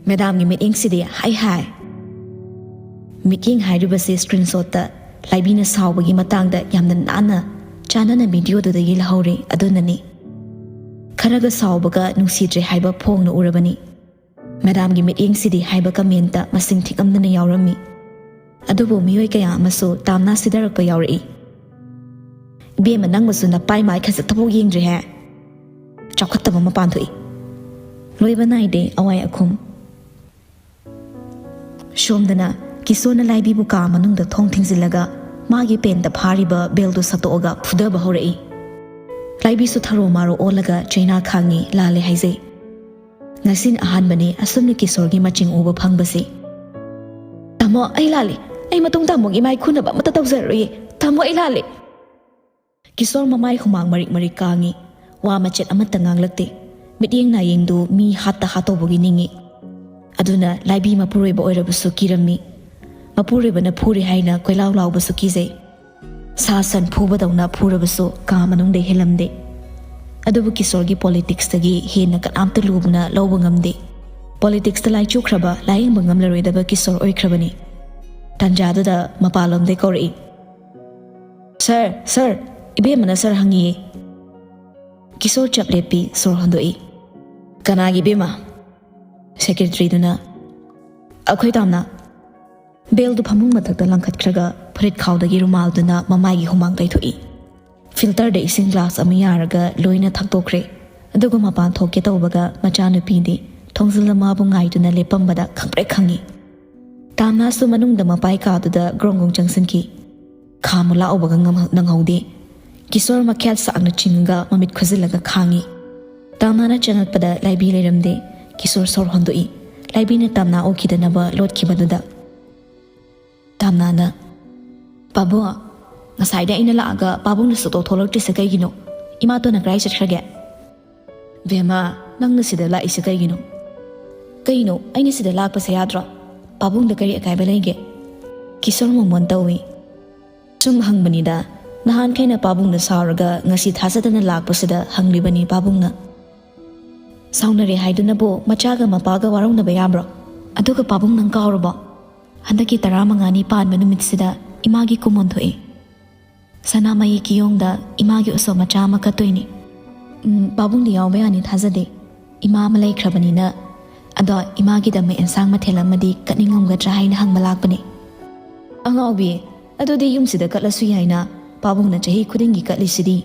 ꯃꯦꯗꯥꯝꯒꯤ ꯃꯤꯠꯌꯦꯡꯁꯤꯗꯤ ꯍꯥꯏ ꯍꯥꯏ"꯫ ꯃꯤꯠꯌꯦꯡ ꯍꯥꯏꯔꯤꯕꯁꯤ ꯁ꯭ꯀ꯭ꯔꯤꯟꯁꯣꯠꯇ ꯂꯥꯏꯕꯤꯅ ꯁꯥꯎꯕꯒꯤ ꯃꯇꯥꯡꯗ ꯌꯥꯝꯅ ꯅꯥꯟꯅ ꯆꯥꯟꯅꯅ ꯚꯤꯗꯤꯑꯣꯗꯨꯗꯒꯤ ꯂꯧꯍꯧꯔꯦ꯫ ꯑꯗꯨꯅꯅꯤ ꯈꯔꯒ ꯁꯥꯎꯕꯒ ꯅꯨꯡꯁꯤꯗ꯭ꯔꯦ ꯍꯥꯏꯕ ꯐꯣꯡꯅ ꯎꯔꯕꯅꯤ꯫ ꯃꯦꯗꯥꯝꯒꯤ ꯃꯤꯠꯌꯦꯡꯁꯤꯗꯤ ꯍꯥꯏꯕ ꯀꯃꯦꯟꯇ ꯃꯁꯤꯡ ꯊꯤꯛꯑꯝꯗꯅ ꯌꯥꯎꯔꯝꯃꯤ꯫ ꯑꯗꯨꯕꯨ ꯃꯤꯑꯣꯏ ꯀꯌꯥ ꯑꯃꯁꯨ ꯇꯥꯝꯅ ꯁꯤꯗꯔꯛꯄ ꯌꯥꯎꯔꯛꯏ꯫ "ꯏꯕꯦꯝꯃ, ꯅꯪꯕꯨꯁꯨ ꯅꯄꯥꯏ ꯃꯥꯏ ꯈꯖꯤꯛꯇꯐꯥꯎ ꯌꯦꯡꯗ꯭ꯔꯤꯍꯦ꯫ ꯆꯥꯎꯈꯠꯇꯕ ꯃꯄꯥꯟ ꯊꯣꯛꯏ꯫ ꯂꯣꯏꯕ ꯅꯥꯏꯗꯦ ꯑꯋꯥꯏ ꯑꯈꯨꯝ"꯫ ꯁꯣꯝꯗꯅ ꯀꯤꯁꯣꯔꯅ ꯂꯥꯏꯕꯤꯕꯨ ꯀꯥ ꯃꯅꯨꯡꯗ ꯊꯣꯡ ꯊꯤꯡꯖꯤꯜꯂꯒ ꯃꯥꯒꯤ ꯄꯦꯟꯗ ꯐꯥꯔꯤꯕ ꯕꯦꯜꯗꯨ ꯁꯠꯇꯣꯛꯑꯒ ꯐꯨꯗꯕ ꯍꯧꯔꯛꯏ꯫ ꯂꯥꯏꯕꯤꯁꯨ ꯊꯔꯣ ꯃꯥꯔꯣ ꯑꯣꯜꯂꯒ ꯆꯩꯅꯥ ꯈꯥꯡꯉꯤ, "ꯂꯥꯜꯂꯦ ꯍꯥꯏꯖꯩ꯫ ꯉꯁꯤꯅ ꯑꯍꯥꯟꯕꯅꯤ ꯑꯁꯨꯝꯅ ꯀꯤꯁꯣꯔꯒꯤ ꯃꯆꯤꯡ ꯎꯕ ꯐꯪꯕꯁꯤ"꯫ "ꯇꯥꯃꯣ, ꯑꯩ ꯂꯥꯜꯂꯦ꯫ ꯑꯩ ꯃꯇꯨꯡ ꯇꯥꯃꯣꯒꯤ ꯃꯥꯏ ꯈꯨꯅꯕ ꯑꯃꯠꯇ ꯇꯧꯖꯔꯔꯣꯏꯌꯦ꯫ ꯇꯥꯃꯣ, ꯑꯩ ꯂꯥꯜꯂꯦ"꯫ ꯀꯤꯁꯣꯔ ꯃꯃꯥꯏ ꯍꯨꯃꯥꯡ ꯃꯔꯤꯛ ꯃꯔꯤꯛ ꯀꯥꯡꯉꯤ꯫ ꯋꯥ ꯃꯆꯦꯠ ꯑꯃꯠꯇ ꯉꯥꯡꯂꯛꯇꯦ꯫ ꯃꯤꯠꯌꯦꯡ ꯅꯥꯌꯦꯡꯗꯨ ꯃꯤ ꯍꯥꯠꯇ ꯍꯥꯠꯇꯧꯕꯒꯤ ꯅꯤꯡꯏ꯫ ꯑꯗꯨꯅ ꯂꯥꯏꯕꯤ ꯃꯄꯨꯔꯣꯏꯕ ꯑꯣꯏꯔꯕꯁꯨ ꯀꯤꯔꯝꯃꯤ꯫ ꯃꯄꯨꯔꯣꯏꯕꯅ ꯐꯨꯔꯦ ꯍꯥꯏꯅ ꯀꯣꯏꯂꯥꯎ ꯂꯥꯎꯕꯁꯨ ꯀꯤꯖꯩ꯫ ꯁꯥ ꯁꯟ ꯐꯨꯕꯗꯧꯅ ꯐꯨꯔꯕꯁꯨ ꯀꯥ ꯃꯅꯨꯡꯗ ꯍꯦꯜꯂꯝꯗꯦ꯫ ꯑꯗꯨꯕꯨ ꯀꯤꯁꯣꯔꯒꯤ ꯄꯣꯂꯤꯇꯤꯛꯁꯇꯒꯤ ꯍꯦꯟꯅ ꯀꯅꯥꯝꯇ ꯂꯨꯕꯅ ꯂꯧꯕ ꯉꯝꯗꯦ꯫ ꯄꯣꯂꯤꯇꯤꯛꯁꯇ ꯂꯥꯏꯆꯨꯈ꯭ꯔꯕ, ꯂꯥꯌꯦꯡꯕ ꯉꯝꯂꯔꯣꯏꯗꯕ ꯀꯤꯁꯣꯔ ꯑꯣꯏꯈ꯭ꯔꯕꯅꯤ꯫ ꯇꯥꯟꯖꯥꯗꯨꯗ ꯃꯄꯥꯟꯂꯣꯝꯗꯩ ꯀꯧꯔꯛꯏ, "ꯁꯥꯔ, ꯁꯥꯔ!" ꯏꯕꯦꯝꯃꯅ ꯁꯥꯔ ꯍꯪꯉꯤꯌꯦ꯫ ꯀꯤꯁꯣꯔ ꯆꯞ ꯂꯦꯞꯄꯤ, ꯁꯣꯔ ꯍꯣꯟꯗꯣꯛꯏ꯫ "ꯀꯅꯥꯒꯤ ꯏꯕꯦꯝꯃ?" ꯁꯦꯀ꯭ꯔꯦꯇꯔꯤꯗꯨꯅ, "ꯑꯩꯈꯣꯏ ꯇꯥꯝꯅ꯫" ꯕꯦꯜꯗꯨ ꯐꯃꯨꯡ ꯃꯊꯛꯇ ꯂꯪꯈꯠꯈ꯭ꯔꯒ ꯐꯨꯔꯤꯠ ꯈꯥꯎꯗꯒꯤ ꯔꯨꯃꯥꯜꯗꯨꯅ ꯃꯃꯥꯏꯒꯤ ꯍꯨꯃꯥꯡ ꯇꯩꯊꯣꯛꯏ꯫ ꯐꯤꯜꯇꯔꯗ ꯏꯁꯤꯡ ꯒ꯭ꯂꯥꯁ ꯑꯃ ꯌꯥꯔꯒ ꯂꯣꯏꯅ ꯊꯛꯇꯣꯛꯈ꯭ꯔꯦ꯫ ꯑꯗꯨꯒ ꯃꯄꯥꯟ ꯊꯣꯛꯀꯦ ꯇꯧꯕꯒ ꯃꯆꯥꯅꯨꯄꯤꯗꯤ ꯊꯣꯡꯖꯤꯜ ꯑꯃꯕꯨ ꯉꯥꯏꯗꯨꯅ ꯂꯦꯞꯄꯝꯕꯗ ꯈꯪꯄ꯭ꯔꯦꯛ ꯈꯪꯉꯤ꯫ ꯇꯥꯝꯅꯥꯁꯨ ꯃꯅꯨꯡꯗ ꯃꯄꯥꯏ ꯀꯥꯗꯨꯗ ꯒ꯭ꯔꯣꯡ ꯒ꯭ꯔꯣꯡ ꯆꯪꯁꯤꯟꯈꯤ꯫ ꯈꯥꯝꯃꯨ ꯂꯥꯛꯎꯕꯒ ꯉꯝꯍ-, ꯅꯪꯍꯧꯗꯦ꯫ ꯀꯤꯁꯣꯔ ꯃꯈ꯭ꯌꯥꯠ ꯁꯥꯡꯅ ꯆꯤꯡꯉꯒ ꯃꯃꯤꯠ ꯈꯨꯖꯤꯜꯂꯒ ꯈꯥꯡꯉꯤ꯫ ꯇꯥꯝꯅꯥꯅ ꯆꯪꯉꯛꯄꯗ ꯂꯥꯏꯕꯤ ꯂꯩꯔꯝꯗꯦ꯫ ꯀꯤꯁꯣꯔ ꯁꯣꯔ ꯍꯣꯟꯗꯣꯛꯏ꯫ ꯂꯥꯏꯕꯤꯅ ꯇꯥꯝꯅꯥ ꯎꯈꯤꯗꯅꯕ ꯂꯣꯠꯈꯤꯕꯗꯨꯗ꯫ ꯇꯥꯝꯅꯥꯅ, "ꯄꯥꯕꯨꯡ, ꯉꯁꯥꯏꯗ ꯑꯩꯅ ꯂꯥꯛꯑꯒ ꯄꯥꯕꯨꯡꯅ ꯁꯨꯛꯊꯣꯛ ꯊꯣꯛꯂꯛꯇ꯭ꯔꯤꯁꯦ ꯀꯩꯒꯤꯅꯣ? ꯏꯃꯥꯇꯣꯟꯅ ꯀꯗꯥꯏ ꯆꯠꯈ꯭ꯔꯒꯦ?" "ꯕꯦꯝꯃ, ꯅꯪꯅ ꯁꯤꯗ ꯂꯥꯛꯏꯁꯦ ꯀꯩꯒꯤꯅꯣ?" "ꯀꯩꯅꯣ? ꯑꯩꯅ ꯁꯤꯗ ꯂꯥꯛꯄꯁꯦ ꯌꯥꯗ꯭ꯔꯣ? ꯄꯥꯕꯨꯡꯗ ꯀꯔꯤ ꯑꯀꯥꯏꯕ ꯂꯩꯒꯦ?" ꯀꯤꯁꯣꯔ ꯃꯣꯃꯣꯟ ꯇꯧꯏ꯫ "ꯁꯨꯝ ꯍꯪꯕꯅꯤꯗ, ꯅꯍꯥꯟꯈꯩꯅ ꯄꯥꯕꯨꯡꯗ ꯁꯥꯎꯔꯒ ꯉꯁꯤ ꯊꯥꯖꯗꯅ ꯂꯥꯛꯄꯁꯤꯗ ꯍꯪꯂꯤꯕꯅꯤ ꯄꯥꯕꯨꯡꯅ꯫" "ꯁꯥꯎꯅꯔꯦ ꯍꯥꯏꯗꯨꯅꯕꯨ ꯃꯆꯥꯒ ꯃꯄꯥꯒ ꯋꯥꯔꯧꯅꯕ ꯌꯥꯕ꯭ꯔꯣ? ꯑꯗꯨꯒ ꯄꯥꯕꯨꯡ, ꯅꯪ ꯀꯥꯎꯔꯕꯣ? ꯍꯟꯗꯛꯀꯤ ꯇꯔꯥꯃꯉꯥꯅꯤ ꯄꯥꯟꯕ ꯅꯨꯃꯤꯠꯁꯤꯗ ꯏꯃꯥꯒꯤ ꯀꯨꯝꯑꯣꯟ ꯊꯣꯛꯏ꯫ ꯁꯅꯥꯃꯍꯤ ꯀꯤꯌꯣꯡꯗ ꯏꯃꯥꯒꯤ ꯎꯁꯣꯞ ꯃꯆꯥ ꯑꯃ ꯀꯠꯇꯣꯏꯅꯤ꯫ ꯎꯝ, ꯄꯥꯕꯨꯡꯗꯤ ꯌꯥꯎꯕ ꯌꯥꯅꯤ ꯊꯥꯖꯗꯦ꯫ ꯏꯃꯥ ꯑꯃ ꯂꯩꯈ꯭ꯔꯕꯅꯤꯅ꯫ ꯑꯗꯣ ꯏꯃꯥꯒꯤꯗꯃꯛ ꯑꯦꯟꯁꯥꯡ ꯃꯊꯦꯜ ꯑꯃꯗꯤ ꯀꯠꯅꯤꯡꯉꯝꯒꯗ꯭ꯔꯥ ꯍꯥꯏꯅ ꯍꯪꯕ ꯂꯥꯛꯄꯅꯤ꯫" "ꯑꯉꯥꯎꯕꯤ, ꯑꯗꯨꯗꯤ ꯌꯨꯝꯁꯤꯗ ꯀꯠꯂꯁꯨ ꯌꯥꯏꯅ, ꯄꯥꯕꯨꯡꯅ ꯆꯍꯤ ꯈꯨꯗꯤꯡꯒꯤ ꯀꯠꯂꯤꯁꯤꯗꯤ꯫"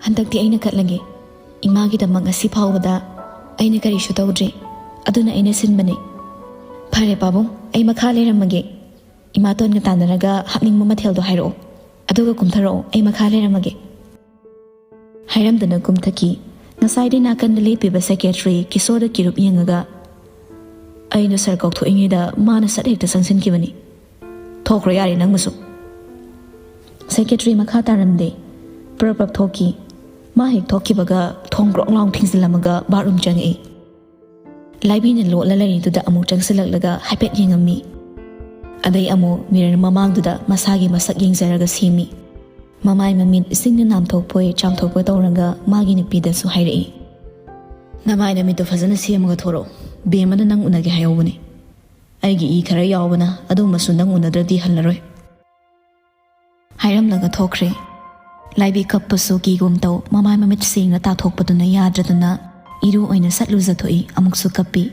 "ꯍꯟꯗꯛꯇꯤ ꯑꯩꯅ ꯀꯠꯂꯒꯦ꯫ ꯏꯃꯥꯒꯤꯗꯃꯛ ꯉꯁꯤ ꯐꯥꯎꯕꯗ ꯑꯩꯅ ꯀꯔꯤꯁꯨ ꯇꯧꯗ꯭ꯔꯤ꯫ ꯑꯗꯨꯅ ꯑꯩꯅ ꯁꯤꯟꯕꯅꯤ꯫" "ꯐꯔꯦ ꯄꯥꯕꯨꯡ, ꯑꯩ ꯃꯈꯥ ꯂꯩꯔꯝꯃꯒꯦ꯫ ꯏꯃꯥꯇꯣꯟꯒ ꯇꯥꯟꯅꯔꯒ ꯍꯥꯞꯅꯤꯡꯕ ꯃꯊꯦꯜꯗꯣ ꯍꯥꯏꯔꯛꯑꯣ꯫ ꯑꯗꯨꯒ ꯀꯨꯝꯊꯔꯛꯑꯣ, ꯑꯩ ꯃꯈꯥ ꯂꯩꯔꯝꯃꯒꯦ꯫" ꯍꯥꯏꯔꯝꯗꯅ ꯀꯨꯝꯊꯈꯤ꯫ ꯉꯁꯥꯏꯗꯩ ꯅꯥꯀꯟꯗ ꯂꯦꯞꯄꯤꯕ ꯁꯦꯀ꯭ꯔꯦꯇꯔꯤ ꯀꯤꯁꯣꯔꯗ ꯀꯤꯔꯨꯞ ꯌꯦꯡꯉꯒ, "ꯑꯩꯅ ꯁꯥꯔ ꯀꯧꯊꯣꯛꯏꯉꯩꯗ ꯃꯥꯅ ꯁꯠ ꯍꯦꯛꯇ ꯆꯪꯁꯤꯟꯈꯤꯕꯅꯤ꯫ ꯊꯣꯛꯈ꯭ꯔꯣ ꯌꯥꯔꯦ ꯅꯪ ꯃꯁꯨ꯫" ꯁꯦꯀ꯭ꯔꯦꯇꯔꯤ ꯃꯈꯥ ꯇꯥꯔꯝꯗꯦ꯫ ꯄ꯭ꯔꯞ ꯄ꯭ꯔꯞ ꯊꯣꯛꯈꯤ꯫ ꯃꯥ ꯍꯦꯛ ꯊꯣꯛꯈꯤꯕꯒ ꯊꯣꯡ ꯒ꯭ꯔꯣꯡ ꯂꯥꯎ ꯊꯤꯡꯖꯤꯜꯂꯝꯃꯒ ꯕꯥꯠꯔꯨꯝ ꯆꯪꯉꯛꯏ꯫ ꯂꯥꯏꯕꯤꯅ ꯂꯣꯠꯂ ꯂꯩꯔꯤꯗꯨꯗ ꯑꯃꯨꯛ ꯆꯪꯁꯤꯜꯂꯛꯂꯒ ꯍꯥꯏꯐꯦꯠ ꯌꯦꯡꯉꯝꯃꯤ꯫ ꯑꯗꯩ ꯑꯃꯨꯛ ꯃꯤꯔꯔ ꯃꯃꯥꯡꯗꯨꯗ ꯃꯁꯥꯒꯤ ꯃꯁꯛ ꯌꯦꯡꯖꯔꯒ ꯁꯦꯝꯃꯤ꯫ ꯃꯃꯥꯏ ꯃꯃꯤꯠ ꯏꯁꯤꯡꯅ ꯅꯥꯝꯊꯣꯛꯄꯣꯏ ꯆꯥꯝꯊꯣꯛꯄꯣꯏ ꯇꯧꯔꯒ ꯃꯥꯒꯤ ꯅꯨꯄꯤꯗꯁꯨ ꯍꯥꯏꯔꯛꯏ, "ꯅꯃꯥꯏ ꯅꯃꯤꯠꯇꯣ ꯐꯖꯅ ꯁꯦꯝꯃꯒ ꯊꯣꯔꯛꯑꯣ꯫ ꯕꯦꯝꯃꯅ ꯅꯪ ꯎꯅꯒꯦ ꯍꯥꯏꯍꯧꯕꯅꯦ꯫ ꯑꯩꯒꯤ ꯏ ꯈꯔ ꯌꯥꯎꯕꯅ ꯑꯗꯨꯃꯁꯨ ꯅꯪ ꯎꯅꯗ꯭ꯔꯗꯤ ꯍꯜꯂꯔꯣꯏ꯫" ꯍꯥꯏꯔꯝꯂꯒ ꯊꯣꯛꯈ꯭ꯔꯦ꯫ ꯂꯥꯏꯕꯤ ꯀꯞꯄꯁꯨ ꯀꯤꯒꯨꯝ ꯇꯧ, ꯃꯃꯥꯏ ꯃꯃꯤꯠ ꯁꯦꯡꯅ ꯇꯥꯊꯣꯛꯄꯗꯨꯅ ꯌꯥꯗ꯭ꯔꯗꯨꯅ ꯏꯔꯨ ꯑꯣꯏꯅ ꯁꯠ ꯂꯨꯖꯊꯣꯛꯏ, ꯑꯃꯨꯛꯁꯨ ꯀꯞꯄꯤ꯫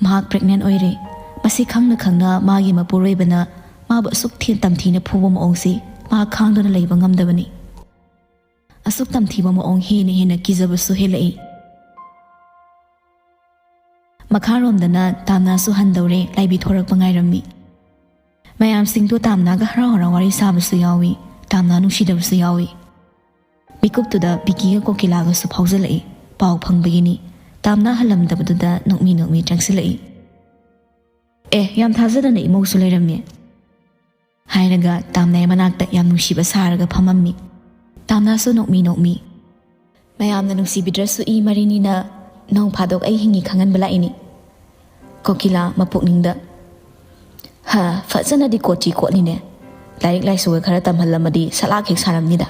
ꯃꯍꯥꯛ pregnant ꯑꯣꯏꯔꯦ꯫ ꯃꯁꯤ ꯈꯪꯅ ꯈꯪꯅ ꯃꯥꯒꯤ ꯃꯄꯨꯔꯣꯏꯕꯅ ꯃꯥꯕꯨ ꯑꯁꯨꯛ ꯊꯤ-, ꯇꯝꯊꯤꯅ ꯐꯨꯕ ꯃꯑꯣꯡꯁꯤ ꯃꯍꯥꯛ ꯈꯥꯡꯗꯨꯅ ꯂꯩꯕ ꯉꯝꯗꯕꯅꯤ꯫ ꯑꯁꯨꯛ ꯇꯝꯊꯤꯕ ꯃꯑꯣꯡ ꯍꯦꯟꯅ ꯍꯦꯟꯅ ꯀꯤꯖꯕꯁꯨ ꯍꯦꯜꯂꯛꯏ꯫ ꯃꯈꯥꯔꯣꯝꯗꯅ ꯇꯥꯝꯅꯥꯁꯨ ꯍꯟꯗꯧꯔꯦ, ꯂꯥꯏꯕꯤ ꯊꯣꯔꯛꯄ ꯉꯥꯏꯔꯝꯃꯤ꯫ ꯃꯌꯥꯝꯁꯤꯡꯗꯨ ꯇꯥꯝꯅꯥꯒ ꯍꯔꯥꯎ ꯍꯔꯥꯎ ꯋꯥꯔꯤ ꯁꯥꯕꯁꯨ ꯌꯥꯎꯏ, ꯇꯥꯝꯅꯥ ꯅꯨꯡꯁꯤꯗꯕꯁꯨ ꯌꯥꯎꯏ꯫ ꯃꯤꯀꯨꯞꯇꯨꯗ ꯕꯤꯀꯤꯒ ꯀꯣꯀꯤꯂꯥꯒꯁꯨ ꯐꯥꯎꯖꯜꯂꯛꯏ꯫ ꯄꯥꯎ ꯐꯪꯕꯒꯤꯅꯤ꯫ ꯇꯥꯝꯅꯥ ꯍꯜꯂꯝꯗꯕꯗꯨꯗ ꯅꯣꯛꯃꯤ ꯅꯣꯛꯃꯤ ꯆꯪꯁꯤꯜꯂꯛꯏ꯫ "ꯑꯦ, ꯌꯥꯝ ꯊꯥꯖꯗꯅ ꯏꯃꯧꯁꯨ ꯂꯩꯔꯝꯃꯦ," ꯍꯥꯏꯔꯒ ꯇꯥꯝꯅꯥꯏ ꯃꯅꯥꯛꯇ ꯌꯥꯝ ꯅꯨꯡꯁꯤꯕ ꯁꯥꯔꯒ ꯐꯝꯃꯝꯃꯤ꯫ ꯇꯥꯝꯅꯥꯁꯨ ꯅꯣꯛꯃꯤ ꯅꯣꯛꯃꯤ꯫ "ꯃꯌꯥꯝꯅ ꯅꯨꯡꯁꯤꯕꯤꯗ꯭ꯔꯁꯨ ꯏ ꯃꯔꯤꯅꯤꯅ ꯅꯣꯡ ꯐꯥꯗꯣꯛ ꯑꯩ ꯍꯤꯡꯉꯤ ꯈꯪꯍꯟꯕ ꯂꯥꯛꯏꯅꯤ꯫" ꯀꯣꯀꯤꯂꯥ ꯃꯄꯨꯛꯅꯤꯡꯗ, "ꯍꯥ, ꯐꯖꯅꯗꯤ ꯀꯣꯠꯆꯤ ꯀꯣꯠꯂꯤꯅꯦ꯫ ꯂꯥꯏꯔꯤꯛ ꯂꯥꯏꯁꯨꯒ ꯈꯔ ꯇꯝꯍꯜꯂꯝꯃꯗꯤ ꯁꯂꯥꯛ ꯍꯦꯛ ꯁꯥꯔꯝꯅꯤꯗ꯫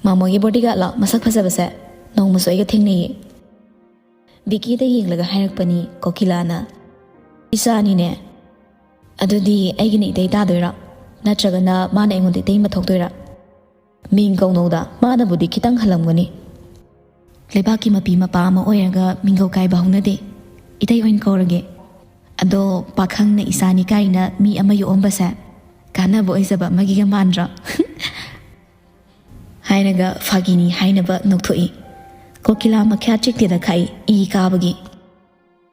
ꯃꯥꯃꯣꯒꯤ bodyguardꯂꯣ ꯃꯁꯛ ꯐꯖꯕꯁꯦ? ꯅꯣꯡꯃꯁꯨ ꯑꯩꯒ ꯊꯦꯡꯅꯩꯌꯦ꯫" ꯕꯤꯀꯤꯗ ꯌꯦꯡꯂꯒ ꯍꯥꯏꯔꯛꯄꯅꯤ ꯀꯣꯀꯤꯂꯥꯅ, "ꯏꯆꯥꯅꯤꯅꯦ꯫ ꯑꯗꯨꯗꯤ ꯑꯩꯒꯤꯅ ꯏꯇꯩ ꯇꯥꯗꯣꯏꯔꯥ? ꯅꯠꯇ꯭ꯔꯒꯅ ꯃꯥꯅ ꯑꯩꯉꯣꯟꯗ ꯏꯇꯩꯃ ꯊꯣꯛꯇꯣꯏꯔꯥ? ꯃꯤꯡ ꯀꯧꯅꯧꯗ, ꯃꯥꯅꯕꯨꯗꯤ ꯈꯤꯇꯪ ꯍꯜꯂꯝꯒꯅꯤ꯫" "ꯂꯩꯕꯥꯛꯀꯤ ꯃꯄꯤ ꯃꯄꯥ ꯑꯃ ꯑꯣꯏꯔꯒ ꯃꯤꯡꯒꯧ ꯀꯥꯏꯕ ꯍꯧꯅꯗꯦ꯫ ꯏꯇꯩ ꯑꯣꯏꯅ ꯀꯧꯔꯒꯦ꯫ ꯑꯗꯣ ꯄꯥꯈꯪꯅ ꯏꯆꯥꯅꯤ ꯀꯥꯏꯅ ꯃꯤ ꯑꯃ ꯌꯣꯛꯑꯝꯕꯁꯦ ꯀꯥꯟꯅꯕ ꯑꯣꯏꯖꯕ ꯑꯃꯒꯤꯒ ꯃꯥꯟꯗ꯭ꯔꯣ?" ꯍꯥꯏꯔꯒ ꯐꯥꯒꯤꯅꯤ ꯍꯥꯏꯅꯕ ꯅꯣꯛꯊꯣꯛꯏ꯫ ꯀꯣꯀꯤꯂꯥ ꯃꯈ꯭ꯌꯥꯠ ꯆꯤꯛꯇꯦꯗ ꯈꯥꯛꯏ, ꯏ ꯀꯥꯕꯒꯤ꯫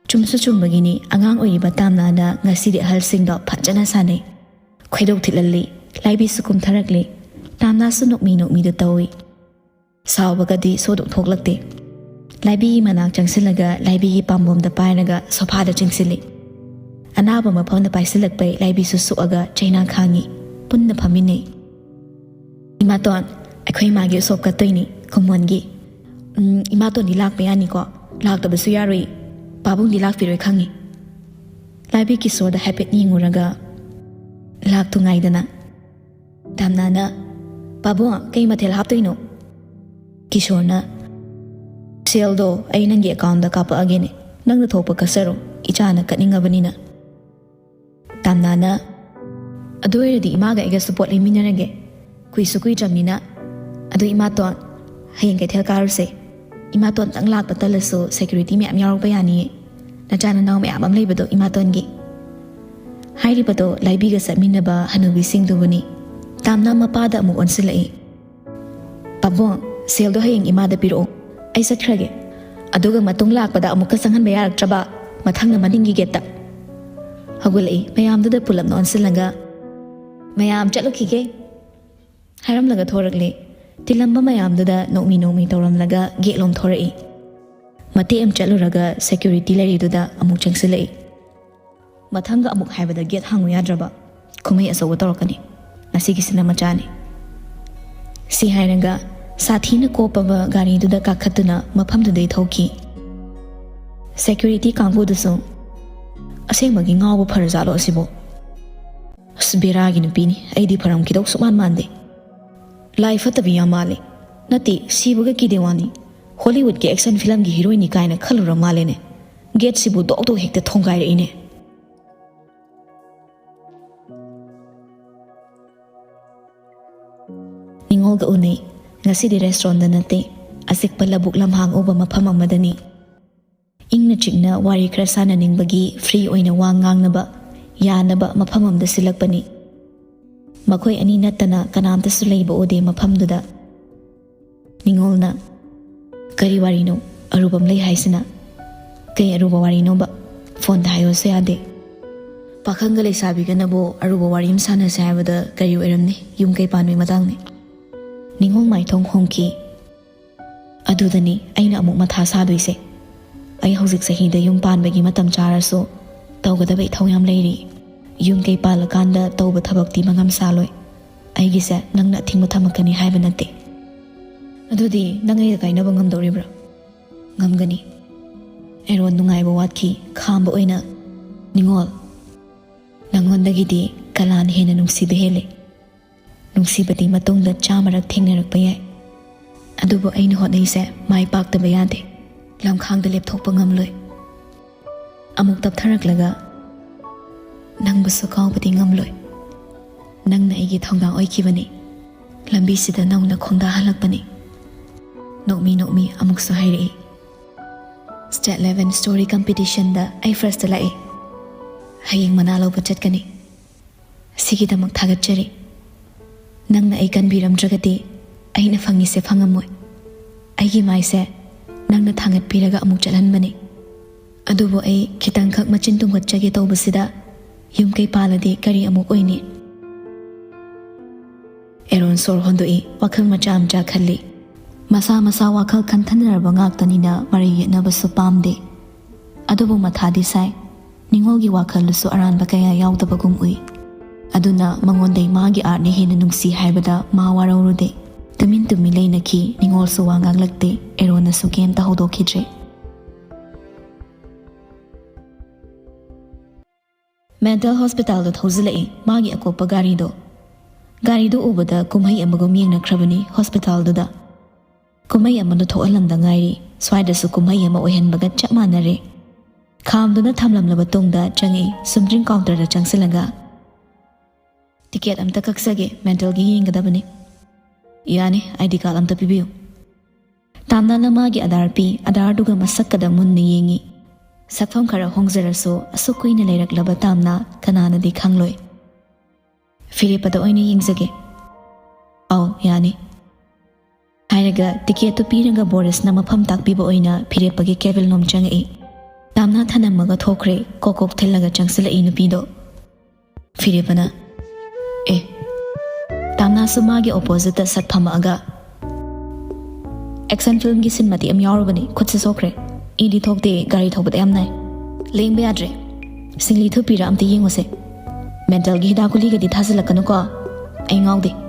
ꯆꯨꯝꯁꯨ ꯆꯨꯝꯕꯒꯤꯅꯤ, ꯑꯉꯥꯡ ꯑꯣꯏꯔꯤꯕ ꯇꯥꯝꯅꯥꯅ ꯉꯁꯤꯗꯤ ꯑꯍꯜꯁꯤꯡꯗꯣ ꯐꯖꯅ ꯁꯥꯟꯅꯩ꯫ ꯈꯣꯏꯗꯧ ꯊꯤꯠꯍꯜꯂꯤ꯫ ꯂꯥꯏꯕꯤꯁꯨ ꯀꯨꯝꯊꯔꯛꯂꯤ꯫ ꯇꯥꯝꯅꯥꯁꯨ ꯅꯣꯛꯃꯤ ꯅꯣꯛꯃꯤꯗ ꯇꯧꯏ꯫ ꯁꯥꯎꯕꯒꯗꯤ ꯁꯣꯗꯣꯛ ꯊꯣꯛꯂꯛꯇꯦ꯫ ꯂꯥꯏꯕꯤꯒꯤ ꯃꯅꯥꯛ ꯆꯪꯁꯤꯜꯂꯒ ꯂꯥꯏꯕꯤꯒꯤ ꯄꯥꯝꯕꯣꯝꯗ ꯄꯥꯏꯔꯒ ꯁꯣꯐꯥꯗ ꯆꯤꯡꯁꯤꯜꯂꯤ꯫ ꯑꯅꯥꯕ ꯃꯐꯝꯗ ꯄꯥꯏꯁꯤꯜꯂꯛꯄꯩ ꯂꯥꯏꯕꯤꯁꯨ ꯁꯣꯛꯑꯒ ꯆꯩꯅꯥ ꯈꯥꯡꯉꯤ꯫ ꯄꯨꯟꯅ ꯐꯝꯃꯤꯟꯅꯩ꯫ "ꯏꯃꯥꯇꯣꯟ, ꯑꯩꯈꯣꯏ ꯏꯃꯥꯒꯤ ꯎꯁꯣꯞ ꯀꯠꯇꯣꯏꯅꯤ, ꯀꯨꯝꯃꯣꯟꯒꯤ꯫ ꯎꯝ, ꯏꯃꯥꯇꯣꯟꯗꯤ ꯂꯥꯛꯄ ꯌꯥꯅꯤꯀꯣ? ꯂꯥꯛꯇꯕꯁꯨ ꯌꯥꯔꯣꯏ꯫ ꯄꯥꯕꯨꯡꯗꯤ ꯂꯥꯛꯄꯤꯔꯣꯏ ꯈꯪꯉꯤ꯫" ꯂꯥꯏꯕꯤ ꯀꯤꯁꯣꯔꯗ ꯍꯥꯏꯐꯦꯠ ꯌꯦꯡꯉꯨꯔꯒ, "ꯂꯥꯛꯇꯨ ꯉꯥꯏꯗꯅ꯫" ꯇꯥꯝꯅꯥꯅ, "ꯄꯥꯕꯨꯡ, ꯀꯩ ꯃꯊꯦꯜ ꯍꯥꯞꯇꯣꯏꯅꯣ?" ꯀꯤꯁꯣꯔꯅ, "ꯁꯦꯜꯗꯣ ꯑꯩ ꯅꯪꯒꯤ accountꯗ ꯀꯥꯞꯄꯛꯑꯒꯦꯅꯦ, ꯅꯪꯅ ꯊꯣꯛꯄ ꯀꯠꯆꯔꯣ, ꯏꯆꯥꯅ ꯀꯠꯅꯤꯡꯉꯕꯅꯤꯅ꯫" ꯇꯥꯝꯅꯥꯅ, "ꯑꯗꯨ ꯑꯣꯏꯔꯗꯤ ꯏꯃꯥꯒ ꯑꯩꯒꯁꯨ ꯄꯣꯠ ꯂꯩꯃꯤꯟꯅꯔꯒꯦ, ꯀꯨꯏꯁꯨ ꯀꯨꯏꯗ꯭ꯔꯕꯅꯤꯅ꯫ ꯑꯗꯨ ꯏꯃꯥꯇꯣꯟ, ꯍꯌꯦꯡ ꯀꯩꯊꯦꯜ ꯀꯥꯔꯨꯁꯦ꯫" ꯏꯃꯥꯇꯣꯟꯇꯪ ꯂꯥꯛꯄ ꯇꯜꯂꯁꯨ security ꯃꯌꯥꯝ ꯌꯥꯎꯔꯛꯄ ꯌꯥꯅꯤꯌꯦ꯫ ꯅꯆꯥ ꯅꯅꯥꯎ ꯃꯌꯥꯝ ꯑꯃ ꯂꯩꯕꯗꯣ ꯏꯃꯥꯇꯣꯟꯒꯤ꯫ ꯍꯥꯏꯔꯤꯕꯗꯣ ꯂꯥꯏꯕꯤꯒ ꯆꯠꯃꯤꯟꯅꯕ ꯍꯅꯨꯕꯤꯁꯤꯡꯗꯨꯕꯨꯅꯤ꯫ ꯇꯥꯝꯅ ꯃꯄꯥꯗ ꯑꯃꯨꯛ ꯑꯣꯟꯁꯤꯜꯂꯛꯏ꯫ "ꯄꯥꯕꯨꯡ, ꯁꯦꯜꯗꯣ ꯍꯌꯦꯡ ꯏꯃꯥꯗ ꯄꯤꯔꯛꯑꯣ꯫ ꯑꯩ ꯆꯠꯈ꯭ꯔꯒꯦ꯫ ꯑꯗꯨꯒ ꯃꯇꯨꯡ ꯂꯥꯛꯄꯗ ꯑꯃꯨꯛꯀ ꯆꯪꯍꯟꯕ ꯌꯥꯔꯛꯇ꯭ꯔꯕ, ꯃꯊꯪꯅ ꯃꯅꯤꯡꯒꯤ gateꯇ꯫" ꯍꯧꯒꯠꯂꯛꯏ꯫ ꯃꯌꯥꯝꯗꯨꯗ ꯄꯨꯂꯞꯅ ꯑꯣꯟꯁꯤꯜꯂꯒ, "ꯃꯌꯥꯝ ꯆꯠꯂꯨꯈꯤꯒꯦ" ꯍꯥꯏꯔꯝꯂꯒ ꯊꯣꯔꯛꯂꯦ꯫ ꯇꯤꯜꯂꯝꯕ ꯃꯌꯥꯝꯗꯨꯗ ꯅꯣꯛꯃꯤ ꯅꯣꯛꯃꯤ ꯇꯧꯔꯝꯂꯒ gateꯂꯣꯝ ꯊꯣꯔꯛꯏ꯫ ꯃꯇꯦꯛ ꯑꯃ ꯆꯠꯂꯨꯔꯒ security ꯂꯩꯔꯤꯗꯨꯗ ꯑꯃꯨꯛ ꯆꯪꯁꯤꯜꯂꯛꯏ꯫ "ꯃꯊꯪꯒ ꯑꯃꯨꯛ ꯍꯥꯏꯕꯗ gate ꯍꯥꯡꯉꯨ ꯌꯥꯗ꯭ꯔꯕ? ꯀꯨꯝꯍꯩ ꯑꯆꯧꯕ ꯇꯧꯔꯛꯀꯅꯤ꯫ ꯉꯁꯤꯒꯤꯁꯤꯅ ꯃꯆꯥꯅꯤ꯫" ꯁꯤ ꯍꯥꯏꯔꯒ ꯁꯥꯊꯤꯅ ꯀꯣꯞꯄꯕ ꯒꯥꯔꯤꯗꯨꯗ ꯀꯥꯈꯠꯇꯨꯅ ꯃꯐꯝꯗꯨꯗꯩ ꯊꯧꯈꯤ꯫ Security ꯀꯥꯡꯕꯨꯗꯨꯁꯨ, "ꯑꯁꯦꯡꯕꯒꯤ ꯉꯥꯎꯕ ꯐꯔꯖꯥꯠꯂꯣ ꯑꯁꯤꯕꯣ? ꯑꯁ, ꯕꯦꯔꯥꯒꯤ ꯅꯨꯄꯤꯅꯤ꯫ ꯑꯩꯗꯤ ꯐꯔꯝꯈꯤꯗꯧ ꯁꯨꯛꯃꯥꯟ ꯃꯥꯟꯗꯦ꯫ ꯂꯥꯏ ꯐꯠꯇꯕꯤ ꯌꯥꯝ ꯃꯥꯜꯂꯤ꯫ ꯅꯠꯇꯦ, ꯁꯤꯕꯒ ꯀꯤꯗꯦ ꯋꯥꯅꯤ꯫ Hollywoodꯀꯤ action filmꯒꯤ heroineꯅꯤ ꯀꯥꯏꯅ ꯈꯜꯂꯨꯔ ꯃꯥꯜꯂꯦꯅꯦ꯫ Gateꯁꯤꯕꯨ ꯗꯣꯛ ꯗꯣꯛ ꯍꯦꯛꯇ ꯊꯣꯡꯒꯥꯏꯔꯛꯏꯅꯦ꯫" ꯅꯤꯉꯣꯜꯒ ꯎꯅꯩ꯫ ꯉꯁꯤꯗꯤ restaurantꯇ ꯅꯠꯇꯦ, ꯑꯆꯤꯛꯄ ꯂꯧꯕꯨꯛ ꯂꯝꯍꯥꯡ ꯎꯕ ꯃꯐꯝ ꯑꯃꯗꯅꯤ꯫ ꯏꯪꯅ ꯆꯤꯛꯅ ꯋꯥꯔꯤ ꯈꯔ ꯁꯥꯟꯅꯅꯤꯡꯕꯒꯤ free ꯑꯣꯏꯅ ꯋꯥ ꯉꯥꯡꯅꯕ ꯌꯥꯅꯕ ꯃꯐꯝ ꯑꯃꯗ ꯁꯤꯜꯂꯛꯄꯅꯤ꯫ ꯃꯈꯣꯏ ꯑꯅꯤ ꯅꯠꯇꯅ ꯀꯅꯥꯝꯇꯁꯨ ꯂꯩꯕ ꯎꯗꯦ ꯃꯐꯝꯗꯨꯗ꯫ ꯅꯤꯉꯣꯜꯅ, "ꯀꯔꯤ ꯋꯥꯔꯤꯅꯣ? ꯑꯔꯨꯕ ꯑꯃ ꯂꯩ ꯍꯥꯏꯁꯤꯅ?" "ꯀꯩ ꯑꯔꯨꯕ ꯋꯥꯔꯤꯅꯣꯕ? Phoneꯗ ꯍꯥꯏꯌꯣꯁꯨ ꯌꯥꯗꯦ꯫" "ꯄꯥꯈꯪꯒ ꯂꯩꯁꯥꯕꯤꯒꯅꯕꯨ ꯑꯔꯨꯕ ꯋꯥꯔꯤ ꯑꯃ ꯁꯥꯟꯅꯁꯦ ꯍꯥꯏꯕꯗ ꯀꯔꯤ ꯑꯣꯏꯔꯝꯅꯤ? ꯌꯨꯝ ꯀꯩ ꯄꯥꯟꯕꯒꯤ ꯃꯇꯥꯡꯅꯤ꯫" ꯅꯤꯉꯣꯜ ꯃꯥꯏꯊꯣꯡ ꯍꯣꯡꯈꯤ꯫ "ꯑꯗꯨꯗꯅꯤ ꯑꯩꯅ ꯑꯃꯨꯛ ꯃꯊꯥ ꯁꯥꯗꯣꯏꯁꯦ꯫ ꯑꯩ ꯍꯧꯖꯤꯛ ꯆꯍꯤꯗ ꯌꯨꯝ ꯄꯥꯟꯕꯒꯤ ꯃꯇꯝ ꯆꯥꯔꯁꯨ ꯇꯧꯒꯗꯕ ꯏꯊꯧ ꯌꯥꯝ ꯂꯩꯔꯤ꯫ ꯌꯨꯝ ꯀꯩ ꯄꯥꯜꯂꯀꯥꯟꯗ ꯇꯧꯕ ꯊꯕꯛꯇꯤ ꯃꯉꯝ ꯁꯥꯂꯣꯏ꯫ ꯑꯩꯒꯤꯁꯦ ꯅꯪꯅ ꯑꯊꯤꯡꯕ ꯊꯝꯃꯛꯀꯅꯤ ꯍꯥꯏꯕ ꯅꯠꯇꯦ꯫" "ꯑꯗꯨꯗꯤ ꯅꯪ ꯑꯩꯒ ꯀꯥꯏꯅꯕ ꯉꯝꯗꯧꯔꯤꯕ꯭ꯔꯥ?" "ꯉꯝꯒꯅꯤ꯫" ꯑꯦꯔꯣꯟ ꯅꯨꯡꯉꯥꯏꯕ ꯋꯥꯠꯈꯤ꯫ ꯈꯥꯝꯕ ꯑꯣꯏꯅ, "ꯅꯤꯉꯣꯜ, ꯅꯪꯉꯣꯟꯗꯒꯤꯗꯤ ꯀꯂꯥꯅ ꯍꯦꯟꯅ ꯅꯨꯡꯁꯤꯕ ꯍꯦꯜꯂꯦ꯫ ꯅꯨꯡꯁꯤꯕꯗꯤ ꯃꯇꯨꯡꯗ ꯆꯥꯝꯃꯔꯛ ꯊꯦꯡꯅꯔꯛꯄ ꯌꯥꯏ, ꯑꯗꯨꯕꯨ ꯑꯩꯅ ꯍꯣꯠꯅꯩꯁꯦ ꯃꯥꯏ ꯄꯥꯛꯇꯕ ꯌꯥꯗꯦ꯫ ꯂꯝꯈꯥꯡꯗ ꯂꯦꯞꯊꯣꯛꯄ ꯉꯝꯂꯣꯏ꯫" ꯑꯃꯨꯛ ꯇꯞꯊꯔꯛꯂꯒ, "ꯅꯪꯕꯨꯁꯨ ꯀꯥꯎꯕꯗꯤ ꯉꯝꯂꯣꯏ꯫ ꯅꯪꯅ ꯑꯩꯒꯤ ꯊꯧꯅꯥ ꯑꯣꯏꯈꯤꯕꯅꯤ꯫ ꯂꯝꯕꯤꯁꯤꯗ ꯅꯧꯅ ꯈꯣꯡꯗꯥꯍꯜꯂꯛꯄꯅꯤ꯫" ꯅꯣꯛꯃꯤ ꯅꯣꯛꯃꯤ ꯑꯃꯨꯛꯁꯨ ꯍꯥꯏꯔꯛꯏ, "State level story competitionꯗ ꯑꯩ firstꯇ ꯂꯥꯛꯏ꯫ ꯍꯌꯦꯡ ꯃꯅꯥ ꯂꯧꯕ ꯆꯠꯀꯅꯤ꯫ ꯁꯤꯒꯤꯗꯃꯛ ꯊꯥꯒꯠꯆꯔꯤ꯫ ꯅꯪꯅ ꯑꯩ ꯀꯟꯕꯤꯔꯝꯗ꯭ꯔꯒꯗꯤ ꯑꯩꯅ ꯐꯪꯉꯤꯁꯦ ꯐꯪꯉꯝꯃꯣꯏ꯫ ꯑꯩꯒꯤ ꯃꯥꯏꯁꯦ ꯅꯪꯅ ꯊꯥꯡꯒꯠꯄꯤꯔꯒ ꯑꯃꯨꯛ ꯆꯠꯍꯟꯕꯅꯤ꯫ ꯑꯗꯨꯕꯨ ꯑꯩ ꯈꯤꯇꯪꯈꯛ ꯃꯆꯤꯟ ꯇꯨꯝꯒꯠꯆꯒꯦ ꯇꯧꯕꯁꯤꯗ ꯌꯨꯝ ꯀꯩ ꯄꯥꯜꯂꯗꯤ ꯀꯔꯤ ꯑꯃꯨꯛ ꯑꯣꯏꯅꯤ?" ꯑꯦꯔꯣꯟ ꯁꯣꯔ ꯍꯣꯟꯗꯣꯛꯏ, ꯋꯥꯈꯜ ꯃꯆꯥ ꯃꯆꯥ ꯈꯜꯂꯤ꯫ ꯃꯁꯥ ꯃꯁꯥ ꯋꯥꯈꯜ ꯈꯟꯊꯅꯔꯕ ꯉꯥꯛꯇꯅꯤꯅ ꯃꯔꯩ ꯌꯦꯠꯅꯕꯁꯨ ꯄꯥꯝꯗꯦ꯫ ꯑꯗꯨꯕꯨ ꯃꯊꯥꯗꯤ ꯁꯥꯏ꯫ ꯅꯤꯡꯉꯣꯜꯒꯤ ꯋꯥꯈꯜꯗꯁꯨ ꯑꯔꯥꯟꯕ ꯀꯌꯥ ꯌꯥꯎꯗꯕꯒꯨꯝ ꯎꯏ꯫ ꯑꯗꯨꯅ ꯃꯉꯣꯟꯗꯩ ꯃꯥꯒꯤ ꯑꯥꯔꯠꯅ ꯍꯦꯟꯅ ꯅꯨꯡꯁꯤ ꯍꯥꯏꯕꯗ ꯃꯥ ꯋꯥꯔꯧꯔꯨꯗꯦ꯫ ꯇꯨꯃꯤꯟ ꯇꯨꯃꯤꯟ ꯂꯩꯅꯈꯤ꯫ ꯅꯤꯡꯉꯣꯜꯁꯨ ꯋꯥ ꯉꯥꯡꯂꯛꯇꯦ꯫ ꯑꯦꯔꯣꯟꯅꯁꯨ ꯀꯩꯝꯇ ꯍꯧꯗꯣꯛꯈꯤꯗ꯭ꯔꯦ꯫ ꯃꯦꯟꯇꯜ ꯍꯣꯁꯄꯤꯇꯥꯜꯗ ꯊꯧꯖꯤꯜꯂꯛꯏ ꯃꯥꯒꯤ ꯑꯀꯣꯛꯄ ꯒꯥꯔꯤꯗꯣ꯫ ꯒꯥꯔꯤꯗꯨ ꯎꯕꯗ ꯀꯨꯝꯍꯩ ꯑꯃꯒꯨꯝ ꯌꯦꯡꯅꯈ꯭ꯔꯕꯅꯤ ꯍꯣꯁꯄꯤꯇꯥꯜꯗꯨꯗ꯫ ꯀꯨꯝꯍꯩ ꯑꯃꯗꯨ ꯊꯣꯛꯍꯜꯂꯝꯗ ꯉꯥꯏꯔꯤ꯫ ꯁ꯭ꯋꯥꯏꯗꯁꯨ ꯀꯨꯝꯍꯩ ꯑꯃ ꯑꯣꯏꯍꯟꯕꯒ ꯆꯞ ꯃꯥꯟꯅꯔꯦ꯫ ꯈꯥꯝꯗꯨꯅ ꯊꯝꯂꯝꯂꯕ ꯇꯨꯡꯗ ꯆꯪꯉꯛꯏ ꯁꯨꯝꯗ꯭ꯔꯤꯡ ꯀꯥꯎꯟꯇꯔꯗ ꯆꯪꯁꯤꯜꯂꯒ, "ꯇꯤꯀꯦꯠ ꯑꯝꯇ ꯀꯛꯆꯒꯦ, ꯃꯦꯟꯇꯜꯒꯤ ꯌꯦꯡꯒꯗꯕꯅꯤ꯫" "ꯌꯥꯅꯤ, ꯑꯥꯏ ꯗꯤ ꯀꯥꯔꯗ ꯑꯝꯇ ꯄꯤꯕꯤꯌꯨ꯫" ꯇꯥꯝꯅꯥꯅ ꯃꯥꯒꯤ ꯑꯥꯙꯥꯔ ꯄꯤ꯫ ꯑꯥꯙꯥꯔꯗꯨꯒ ꯃꯁꯛꯀꯗ ꯃꯨꯟꯅ ꯌꯦꯡꯉꯤ꯫ ꯁꯛꯐꯝ ꯈꯔ ꯍꯣꯡꯖꯔꯁꯨ ꯑꯁꯨꯛ ꯀꯨꯏꯅ ꯂꯩꯔꯛꯂꯕ ꯇꯥꯝꯅꯥ ꯀꯅꯥꯅꯗꯤ ꯈꯪꯂꯣꯏ꯫ "ꯐꯤꯔꯦꯞꯄꯗ ꯑꯣꯏꯅ ꯌꯦꯡꯖꯒꯦ꯫" "ꯑꯧ, ꯌꯥꯅꯤ꯫" ꯍꯥꯏꯔꯒ ꯇꯤꯀꯦꯠꯇꯨ ꯄꯤꯔꯒ ꯕꯣꯔꯤꯁꯅ ꯃꯐꯝ ꯇꯥꯛꯄꯤꯕ ꯑꯣꯏꯅ ꯐꯤꯔꯦꯞꯄꯒꯤ ꯀꯦꯕꯤꯟ ꯂꯣꯝ ꯆꯪꯉꯛꯏ꯫ ꯇꯥꯝꯅꯥ ꯊꯅꯝꯃꯒ ꯊꯣꯛꯈ꯭ꯔꯦ꯫ ꯀꯣꯛ ꯀꯣꯛ ꯊꯤꯜꯂꯒ ꯆꯪꯁꯤꯜꯂꯛꯏ ꯅꯨꯄꯤꯗꯣ꯫ ꯐꯤꯔꯦꯞꯄꯅ, "ꯑꯦ꯫" ꯇꯥꯝꯅꯥꯁꯨ ꯃꯥꯒꯤ ꯑꯣꯄꯣꯖꯤꯠꯇ ꯁꯠ ꯐꯝꯃꯛꯑꯒ, "ꯑꯦꯛꯁꯟ ꯐꯤꯜꯝꯒꯤ ꯁꯤꯟ ꯃꯇꯦꯛ ꯑꯃ ꯌꯥꯎꯔꯨꯕꯅꯤ, ꯈꯨꯠꯁꯦ ꯁꯣꯛꯈ꯭ꯔꯦ꯫ ꯏꯗꯤ ꯊꯣꯛꯇꯦ, ꯒꯥꯔꯤ ꯊꯧꯕꯗ ꯌꯥꯝ ꯅꯥꯏ꯫ ꯂꯦꯡꯕ ꯌꯥꯗ꯭ꯔꯦ꯫ ꯁꯤꯡꯂꯤ ꯊꯨꯞꯄꯤꯔ ꯑꯝꯇ ꯌꯦꯡꯉꯨꯁꯦ꯫ ꯃꯦꯟꯇꯜꯒꯤ ꯍꯤꯗꯥꯛ ꯒꯨꯂꯤꯒꯗꯤ ꯊꯥꯖꯤꯜꯂꯛꯀꯅꯨꯀꯣ꯫ ꯑꯩ ꯉꯥꯎꯗꯦ꯫